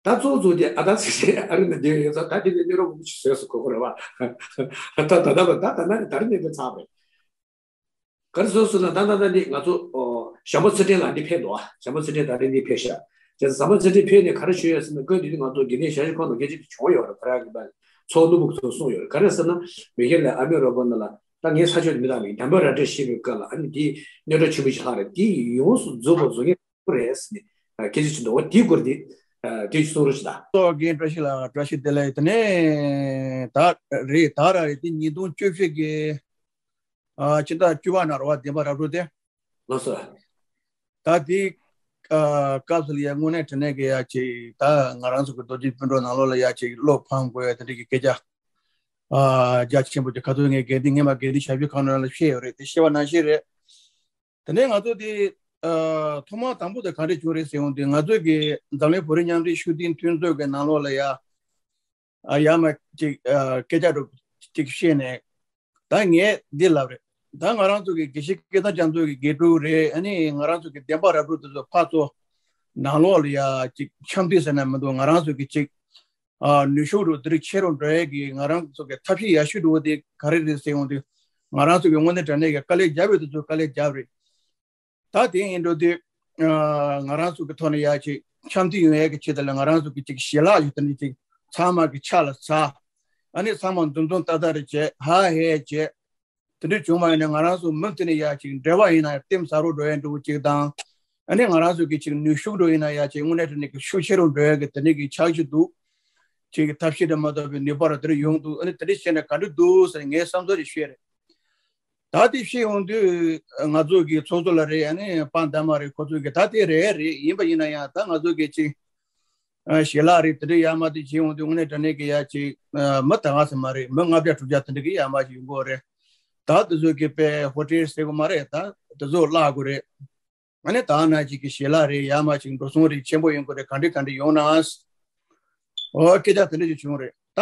ད་གཙོ་བོ་གཙོ་དེ་ཨ་ད་ཟེར་བྱས་ཨ་རི་ནས་བསྡད་ཡོད་ཙང་ད་དེ་ནས་གནས་རོགས་མང་པོ་ཞིག་བཟོས་སུ་གོ་གོ་རེད་བ། ད་ད་ད་ད་ད་ད་ནི་ད་རི་ནས་འདི་ཚར་བས། ག་རེ་བཟོས་སོང་ན་ད་ད་ད་འདི་ང་ཚོ་ཨོ་བྱམས་པ་ཚུལ་ཁྲིམས་ལགས་འདི་ཕེབས་འདུག་ཨ། བྱམས་པ་ཚུལ་ཁྲིམས་ད་རི་འདི་ཕེབས་ཤག་བྱས་ཙང་བྱམས་པ་ཚུལ་ཁྲིམས་ཕེབས་ནས་ག་རེ་ཞུས་ཡོད་ཟེར་ན་སྐབས་དེ་དུས་ང་ཚོ་དགེ་ལྡན་ཞལ་བཞུགས་ཁང་དུ་སྐད་ཆ་དེ་བྱུང་ཡོད་རེད། ཁོ་རང་གི་ཚོགས་ནོར་བུ་ཚོ་གསུངས་ཡོད་རེད། ག་རེ་ཟེར་ན་མི་སྒེར་ལ་ཨ་མའི་རོགས་པ་ནང་ལ་ད་ངའི་ས་ཕྱོགས་དེ་མི་དག་མི་བདེན་པ་ར་སྤྲོད་བྱེད་པའི་སྐབས་ལ་ཨ་ནི་འདི་གནོད་གྲོགས་ཆེན་པོ་ཞིག་ལྷག་རེད། འདི་ཡོངས་སུ་རྫོགས་པ་བཟོ་མཁན་རེད་ཟེར་ནས་སྐད་ཆ་བྱུང་འདུག་འོ་དེའི་སྐོར་འདི་དེ་གསུང་རོགས་ཞུ་ད། ཏོ་རྒན་བཀྲ་ཤིས་ལགས་བཀྲ་ཤིས་བདེ་ལེགས། དེ་ནས་ད་རེད་ད་ར་རེད། དེ་ཉིས་སྟོང་བཅུ་བཞི་གི་ཕྱི་ཟླ་བཅུ་པ་ནང་རེད་བ། བདེན་པ་རབ་རུ་དེ། ལགས་སོ། ད་དེ་སྐབས་སུ་ལ་ཡ་དངོས་གནས་དྲང་གནས་ཀྱི་ཡ་ཅིག་ད་ང་རང་ཚོ་གི་རྡོ་རྗེ་སྤུན་གྲོགས་ནང་ལོགས་ལ་ཡ་ཅིག་བློ་ཕམ་དགོས་ཡ་དེ་འདྲ་གི་སྐད་ཆ་རྒྱ་ཆེན་པོ་ཅིག་ག་ཚོད་ངས་དགེ་འདུན་ངས་མ་དགེ་འདུན་ཞབས་ཞུ་ཁང་ནང་ལ་བཤད་ཡོད་རེད། དེ་བཤད་པ་ནང་བཞིན་རེད། དེ་ནས་ང་ཚོ་དེ་ཐོག་མར་དང་པོ་དེ་ག་འདྲ་བྱུང་རེད་ཟེར་ཡོང་དུས་ང་ཚོ་གི་འཛམ་གླིང་བོད་རིགས་མཉམ་འབྲེལ་ཤུགས་ལྡན་མཐུན་ཚོགས་ཀྱི་ནང་ལོགས་ལ་ཡ་ཡ་མ་ཅིག་སྐད་ཆ་རུ་ཅིག་བཤད་ནས་ད་ངས་འདི་ལབ་རེད། ད་ང་རང་ཚོ་གི་དགེ་བཤེས་སྐལ་བཟང་རྒྱ་མཚོ་གི་དགེ་ཕྲུག་རེད། ཨ་ནི་ང་རང་ཚོ་གི་བདེན་པ་རབ་རུབ་དེ་ཚོ་ཕར་ཚུར་ནང་ལོགས་ལ་ཡ་ཅིག་འཆམ་མཐུན་ཟེར་ན་མི་འདུག་ང་རང་ཚོ་གི་ཅིག་ཨ་ནུས་ཤུགས་རུ་དེ་རིགས་ཆེ་རུ་འགྲོ་ཡས་ཀྱི་ང་རང་ཚོ་གི་ཐབས་ཤེས་ཡག་ཤོས་འདྲ་བོ་དེ་ག་རེ་རེད་ཟེར་ཡོང་དུས་ང་རང་ཚོ་གི་དངོས་གནས་དྲང་གནས་ཀྱི་དཀའ་ལས་རྒྱབ་པའི་དེ་ཚོ་དཀའ་ལས་རྒྱབ་རེད། ད་དེ་ཡིན་འགྲོ་དུས་ང་རང་ཚོ་གི་ཐོག་ནས་ཡག་ཅིག་འཆམ་མཐུན་ཡོང་ཡས་ཀྱི་ཆེད་དུ་ལ་ང་རང་ཚོ་གི་ཅིག་ཞལ་ལག་ཡོད་དེ་འདྲ་ཅིག་ཚང་མ་གི་ཕྱག་ལ་འཚལ། ཨ་ནི་ཚང་མ་འཛུམ་འཛུམ་ཏག་ཏག་རེ་བྱས་ཧ་ཧེ་བྱས། དེ་འདྲ་བྱུང་བ་ཡིན་ན་ང་རང་ཚོ་མུ་མཐུད་ནས་ཡག་ཅིག་འབྲེལ་བ་ཡིན་ན་ཡང་ལྟེམ་ཟ་རུ་འགྲོ་ཡས་འགྲོ་གི་ཅིག་དང་། ཨ་ནི་ང་རང་ཚོ་གི་ཅིག་ནུས་ཤུགས་འགྲོ་ཡིན་ན་ཡག་ཅིག་དངོས་གནས་དྲང་གནས་ཀྱི་ཤུགས་ཆེ་རུ་འགྲོ་ཡས་ཀྱི་དེ་འདྲ་གི་ཆགས་ཀྱི་འདུག་ཅིག་གི་ཐབས་ཤེས་དེ་མ་གཏོགས་པའི་ནུས་པ་ར་དེ་འདྲ་ཡོང་འདུག་ཨ་ནི་དེ་འདྲ་བྱས་ནས་ག་འདྲ་འདུག་ཟེར་ངའི་བསམ་ཚུལ་ཞིག་བཤད་རེད། ད་དེ་བཤད་ཡོང་དུས་ང་ཚོ་གི་ཚོགས་གཙོ་ལགས་རེད། ཨ་ནི་པཱ་དྷརྨ་རེད། ཁོ་ཚོ་གི་ད་དེ་རེད་རེད། ཡིན་པ་ཡིན་ན་ཡང་ད་ང་ཚོ་གི་ཅིག་ཨ་ཞལ་ལག་རེད། དེ་འདྲ་ཡར་མར་དེ་བྱེད་ཡོང་དུས་དངོས་གནས་དྲང་གནས་ཀྱི་ཡ་ཅིག་ཨ་མི་ད་ག་ས་མ་རེད། མི་ལྔ་བརྒྱ་དྲུག་བརྒྱ་དེ་འདྲ་གི་ཡར་མར་ཞིག་ཡོང་གི་རེད། ད་དེ་ཚོ་གི་དཔེ་ཧོ་ཊེལ་ཟེར་གི་མ་རེད། ད་དེ་ཚོ་བརླག་གི་རེད། ཨ་ནི་ད་ནང་ཅིག་གི་ཞལ་ལག་རེད། ཡར་མར་ཅིག་འགྲོ་སོང་རེད། ཆེན་པོ་ཡོང་གི་རེད། ག་འདྲ་ག་འདྲ་ཡོང་ན། ཨོ་སྐད་ཆ་དེ་འདྲ་ཅིག་བྱུང་རེད། ད་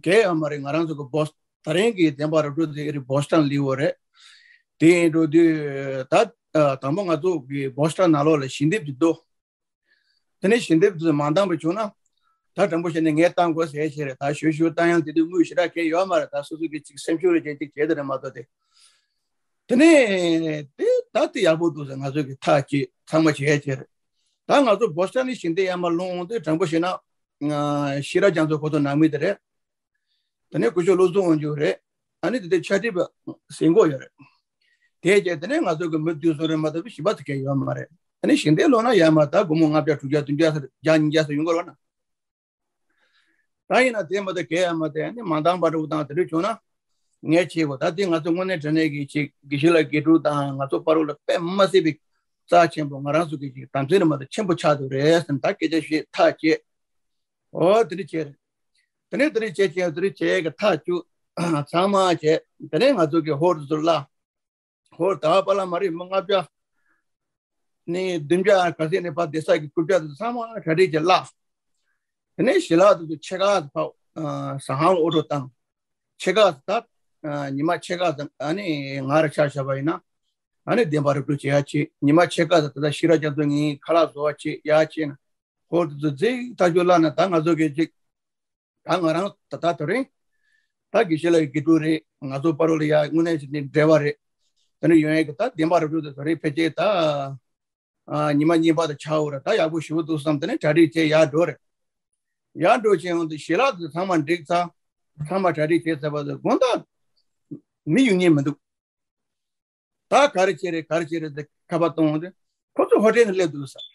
གལ་ཡོད་མ་རེད། ང་རང་ཚོ་གི་བོ་ད་རིང་གི་བདེན་པ་རབ་རུབ་དེ་རེད། བོ་སི་ཊོན་ལི་འོ་རེད། དེ་ཡིན་འགྲོ་དུས་ད་དང་པོ་ང་ཚོ་གི་བོ་སི་ཊོན་ནང་ལོགས་ལ་ཞལ་འདེབས་ཅིག་འདུག་དེ་ནས་ཞལ་འདེབས་དེ་མ་བཏང་བ་བྱུང་ན། ད་དྲང་པོ་བཤད་ན་ངས་བཏང་དགོས་ཟེར་བྱས་རེད། ད་ཞུ་ཞུ་བཏང་ཡང་དེ་དུས་དངུལ་ཞེ་དྲག་གལ་ཡོད་མ་རེད། ད་སོ་སོ་གི་ཅིག་སེམས་ཤུགས་རེ་བྱས་ཅིག་བྱས་དེ་རེད་མ་གཏོགས་དེ། དེ་ནས་དེ་ད་དེ་ཡག་པོ་འདུག་ཟེར་ང་ཚོ་གི་ཐག་གཅོད་ཚང་མ་བྱས་བྱས་རེད། ད་ང་ཚོ་བོ་སི་ཊོན་ནས་ཞལ་འདེབས་ཡར་མར་སློང་འོང་དུས་དྲང་པོ་བཤད་ན། ཤེས་རབ་རྒྱ་མཚོ་ཁོ་ཚོ་ནང་མི་དེ་རེད། དེ་ནས་སྐུ་ཞབས་བློ་བཟང་དབང་ཕྱུག་རེད། ཨ་ནི་དེ་དེ་ཕྱག་སྦྲེལ་པ་ཟིན་གོ་ཡོད་རེད། དེ་རྗེས་དེ་ནས་ང་ཚོ་གི་མི་བསྡུས་སོང་རེད་མ་གཏོགས་གཞན་པ་དེ་གས་ཡོད་མ་རེད། ཨ་ནི་ཞིང་སྡེ་ལོག་ན་ཡར་མར་ད་སྒོར་མོ་ལྔ་བརྒྱ་དྲུག་བརྒྱ་བདུན་བརྒྱ་ཟེར་བརྒྱ་ཉིས་བརྒྱ་ཟེར་ཡོང་གི་རེད་ན། ད་ཡིན་ན་དེ་མ་གཏོགས་གས་ཡ་མ་གཏོགས་ཨ་ནི་མ་འདང་བ་འདྲ་བོ་དང་དེ་འདྲ་བྱུང་ན་ངས་བྱེད་དགོས། ད་དེ་ང་ཚོ་དངོས་གནས་དྲང་གནས་ཀྱི་ཅིག་དགེ་བཤེས་ལགས་དགེ་ཕྲུག་དང་ང་ཚོ་བར་ལ་དཔེ་མ་སྲིད་པའི་རྩ་ཆེན་པོ་ང་རང་ཚོ་གི་ཅིག་དམ་ཚིག་ནི་མ་གཏོགས་ཆེན་པོ་ཆགས་འདུག་རེད་ཟེར་ནས་ད་སྐད་ཆ་བཤད་ཐག་བཅད། ཨོ་དེ་འདྲ་བྱས་རེད། དེ་ནས་དེ་འདྲ་བྱས་བྱས་དེ་འདྲ་བྱས་གི་ཐག་བཅུག་ཚང་མ་བྱས། དེ་ནས་ང་ཚོ་གི་ཧོར་དུ་ཚུར་ལ། ཧོར་ད་པ་ལ་མ་རེད་མི་ལྔ་བརྒྱ་ནས་བདུན་བརྒྱ་ག་ཚད་ནས་ཕར་བསྡད་ས་གི་རྐུབ་བཀྱག་དེ་ཚང་མ་གྲ་སྒྲིག་བྱས་བརླགས། དེ་ནས་ཞལ་ལག་དེ་ཚོ་ཕྱེད་ཀ་ཕར་ཟ་ཁང་ལ་ཨོ་ཊོ་བཏང་། ཕྱེད་ཀ་ད་ཉི་མ་ཕྱེད་ཀ་ཙམ་ཨ་ནི་ང་ར་ཆ་བཞག་པ་ཡིན་ན་ཨ་ནི་བདེན་པ་རེད་འགྲོ་བྱེད་ཡ་བྱེད། ཉི་མ་ཕྱེད་ཀ་ཙམ་ད་ལྟ་ཤེས་རབ་རྒྱ་མཚོ་ངའི་ཁ་ལག་བཟོ་བ་བྱེད་ཡ་བྱེད་ན་ཧོར་དེ་ཚོ་རྫིག་ཐག་ཆོད་བརླགས་ན་ད་ང་ཚོ་གི་ཅིག་ད་ང་རང་ད་ལྟ་དེ་རིང་ད་དགེ་བཤེས་ལགས་ཀྱི་དགེ་ཕྲུག་རེད། ང་ཚོ་བར་ལ་ཡ་དངོས་གནས་ཞིག་ནས་འབྲེལ་བ་རེད། དེ་ནས་ཡོང་ཡས་ཀྱི་ད་བདེན་པ་རེད་འགྲོ་དེ་དེ་རིང་ཕལ་ཆེར་ད་ཉི་མ་གཉིས་པ་དེ་ཆགས་འོ་ར་ད་ཡག་པོ་ཞེ་པོ་འདུག་བསམ་དེ་ནས་གྲ་སྒྲིག་བྱས་ཡར་འགྲོ་རེད། ཡར་འགྲོ་བྱས་ཡོང་དུས་ཞལ་ལག་དེ་ཚང་མ་འགྲིག་ཚར། ཚང་མ་གྲ་སྒྲིག་བྱས་ཚར་བ་དེ་དགོང་དག་མི་ཡོང་མཁན་མི་འདུག་ད་ག་རེ་བྱས་རེད་ག་རེ་བྱས་རེད་དེ་ཁ་པར་གཏོང་འོང་དུས་ཁོ་ཚོ་ཧོ་ཊེལ་ནང་སླེབས་འདུག་ཟེར།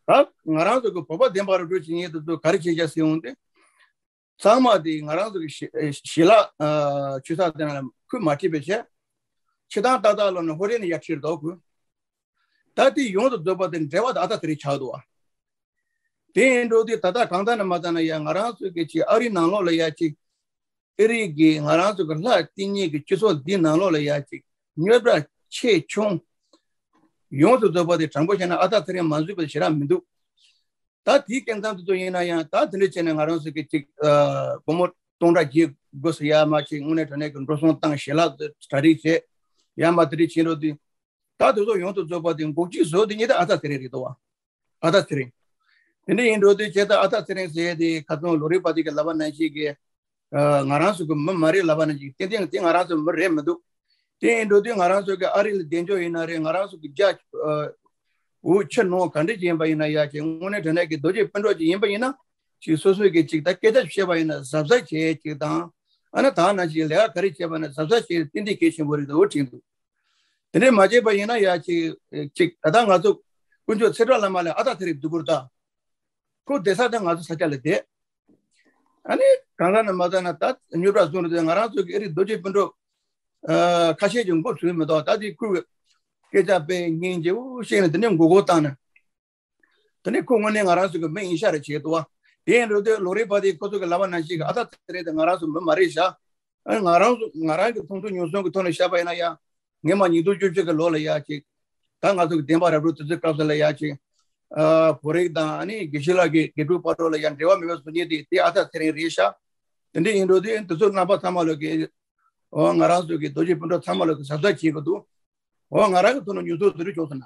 ད་ང་རང་ཚོ་གི་བོད་པ་བདེན་པ་རེད་འགྲོ་བྱེད་མཁན་དེ་ཚོ་ག་རེ་བྱས་བྱས་ཟེར་འོང་དུས། ཚང་མ་དེ་ང་རང་ཚོ་གི་ཞལ་ཞལ་ལག་ཆུ་ཚགས་དེ་ནང་ལ་ཁུ་མ་ཁྲིད་པའི་ཆེད། ཕྱི་ཐང་ཏག་ཏག་ལོག་ནས་ཧོ་ཊེལ་ནས་ཡར་ཁྲིད་འདུག་གོ། ད་དེ་ཡོངས་སུ་རྫོགས་པ་དེ་འབྲེལ་བ་དེ་ཨ་ད་དེ་རིང་ཆགས་འདུག་བ། དེ་ཡིན་འགྲོ་དུས་ད་ལྟ་གང་ལྟར་ན་མ་ལྟར་ན་ཡ་ང་རང་ཚོ་གི་ཅིག་ཨ་རི་ནང་ལོགས་ལ་ཡ་ཅིག་ཨ་རི་གི་ང་རང་ཚོ་གི་ལྷ་བསྟེན་མཁན་གི་སྤྱི་ཚོགས་འདི་ནང་ལོགས་ལ་ཡ་ཅིག་རྙོག་དྲ་ཆེ་ཆུང་ཡོངས་སུ་རྫོགས་པ་དེ་དྲང་པོ་བཤད་ན་ཨ་ད་དེ་རིང་མ་བཟོས་པ་ཞེ་དྲག་མི་འདུག་ད་དེའི་སྐབས་མཚམས་དེ་ཚོ་ཡིན་ན་ཡང་ད་དེ་འདྲ་བྱས་ནས་ང་རང་ཚོ་གི་ཅིག་སྒོར་མོ་སྟོང་ཕྲག་བརྒྱད་དགོས་སུ་ཡ་མ་ཅིག་དངོས་གནས་དྲང་གནས་ཀྱི་འགྲོ་སོང་བཏང་ཞལ་ལག་གྲ་སྒྲིག་བྱས་ཡ་མ་དེ་འདྲ་བྱེད་འགྲོ་དུས་ད་དེ་ཚོ་ཡོངས་སུ་རྫོགས་པ་དེ་འགོག་རྒྱུ་བཟོ་དེ་ཉིད་ད་ཨ་ད་ཚེ་རིང་རེད་དོ། ཨ་ད་ཚེ་རིང་། དེ་འདྲ་ཡིན་འགྲོ་དུས་བྱས་ད་ཨ་ད་ཚེ་རིང་ཟེར་དེ་ཁ་སང་ལོ་རེ་བ་དེ་གི་ལབ་པ་ནང་བཞིན་གི་ང་རང་ཚོ་གི་མི་མ་རེད་ལབ་པ་ནང་བཞིན་ཏན་ཏན་དེ་ང་རང་ཚོ་མི་རེད་མི་འདུག་དེ་ཡིན་འགྲོ་དུས་ང་རང་ཚོ་གི་ཨ་རི་ལ་བསྡད་འཇོག་ཡིན་ན་རེད། ང་རང་ཚོ་གི་རྒྱ་འུ་ཕྱི་ནང་ག་འདྲ་ཅིག་ཡིན་པ་ཡིན་ན་ཡ་ཅིག་དངོས་གནས་དྲང་གནས་ཀྱི་རྡོ་རྗེ་སྤུན་གྲོགས་ཅིག་ཡིན་པ་ཡིན་ན་ཅིག་སོ་སོས་ཀྱི་ཅིག་ད་སྐད་ཆ་བཤད་པ་ཡིན་ན་གཟབ་གཟབ་བྱེད་ཅིག་དང་ཨ་ན་ད་ནང་བཞིན་ལས་ཀ་ག་རེ་བྱས་པ་ན་གཟབ་གཟབ་བྱེད་ཏན་ཏན་གལ་ཆེན་པོ་རེད་འདུག་དྲན་འདུག་དེ་འདྲ་མ་བྱས་པ་ཡིན་ན་ཡ་ཅིག་ཅིག་ད་ལྟ་ང་ཚོ་དཀོན་མཆོག་ཚེ་བཀྲ་བླ་མ་ལ་ཨ་ད་ཚེ་རིང་སྡུག་གུར་ད། ཁོ་བསྡད་ས་དེ་ང་ཚོ་ས་ཆ་ལ་བསྡད། ཨ་ནི་གང་ལ་ན་མ་ལྟ་ན་ད་རྙོག་དྲ་བཟུང་རེད་དེ་ང་རང་ཚོ་གི་ཨ་རི་རྡོ་རྗེ་སྤུན་གྲོགས་ཁ་ཤས་ཀྱི་མགོ་ཚོས་མི་འདུག་ད་དེ་ཁོའི་སྐད་ཆ་དཔེ་སྙིང་རྗེ་བོ་བཤད་ནས་དེ་ནས་མགོ་སྐོར་བཏང་ནས། དེ་ནས་ཁོ་དངོས་གནས་ང་རང་ཚོ་གི་མི་ཡིན་ཤག་རེད་བྱེད་འདུག་བ། དེ་ཡིན་འགྲོ་དུས་ལོ་རེ་བར་དེ་ཁོ་ཚོ་གི་ལབ་པ་ནང་བཞིན་གི་ཨ་ད་ཚེ་རིང་དེ་ང་རང་ཚོ་མི་མ་རེད་ཤག་ཨ་ནི་ང་རང་ཚོ་ང་རང་གི་མཐོང་ཐོས་མྱོང་གསུམ་གི་ཐོག་ནས་བཤད་པ་ཡིན་ན་ཡང་། སྔོན་མ་ཉིས་སྟོང་བཅུ་གཅིག་གི་ལོ་ལ་ཡ་ཅིག་ད་ང་ཚོ་གི་བདེན་པ་རབ་རུབ་དེ་ཚོའི་སྐབས་སུ་ལ་ཡ་ཅིག་ཨ་བོད་རིགས་དང་ཨ་ནི་དགེ་བཤེས་ལགས་ཀྱི་དགེ་ཕྲུག་བར་དུ་ལ་ཡ་འབྲེལ་བ་མེད་པ་བཟོ་མཁན་དེ་དེ་ཨ་ད་ཚེ་རིང་རེད་ཤག་དེ་འདྲ་ཡིན་འགྲོ་དུས་དེ་ཚོ་རྣམ་པ་ཚང་མ་ལོག་གི་ཨོ་ང་རང་ཚོ་གི་རྡོ་རྗེ་སྤུན་གྲོགས་ཚང་མ་ལོག་གི་གཟབ་གཟབ་བྱེད་དགོས་འདུག་ཨོ་ང་རང་གི་ཐོག་ནས་མྱོང་ཚོར་དེ་འདྲ་བྱུང་སོང་ན།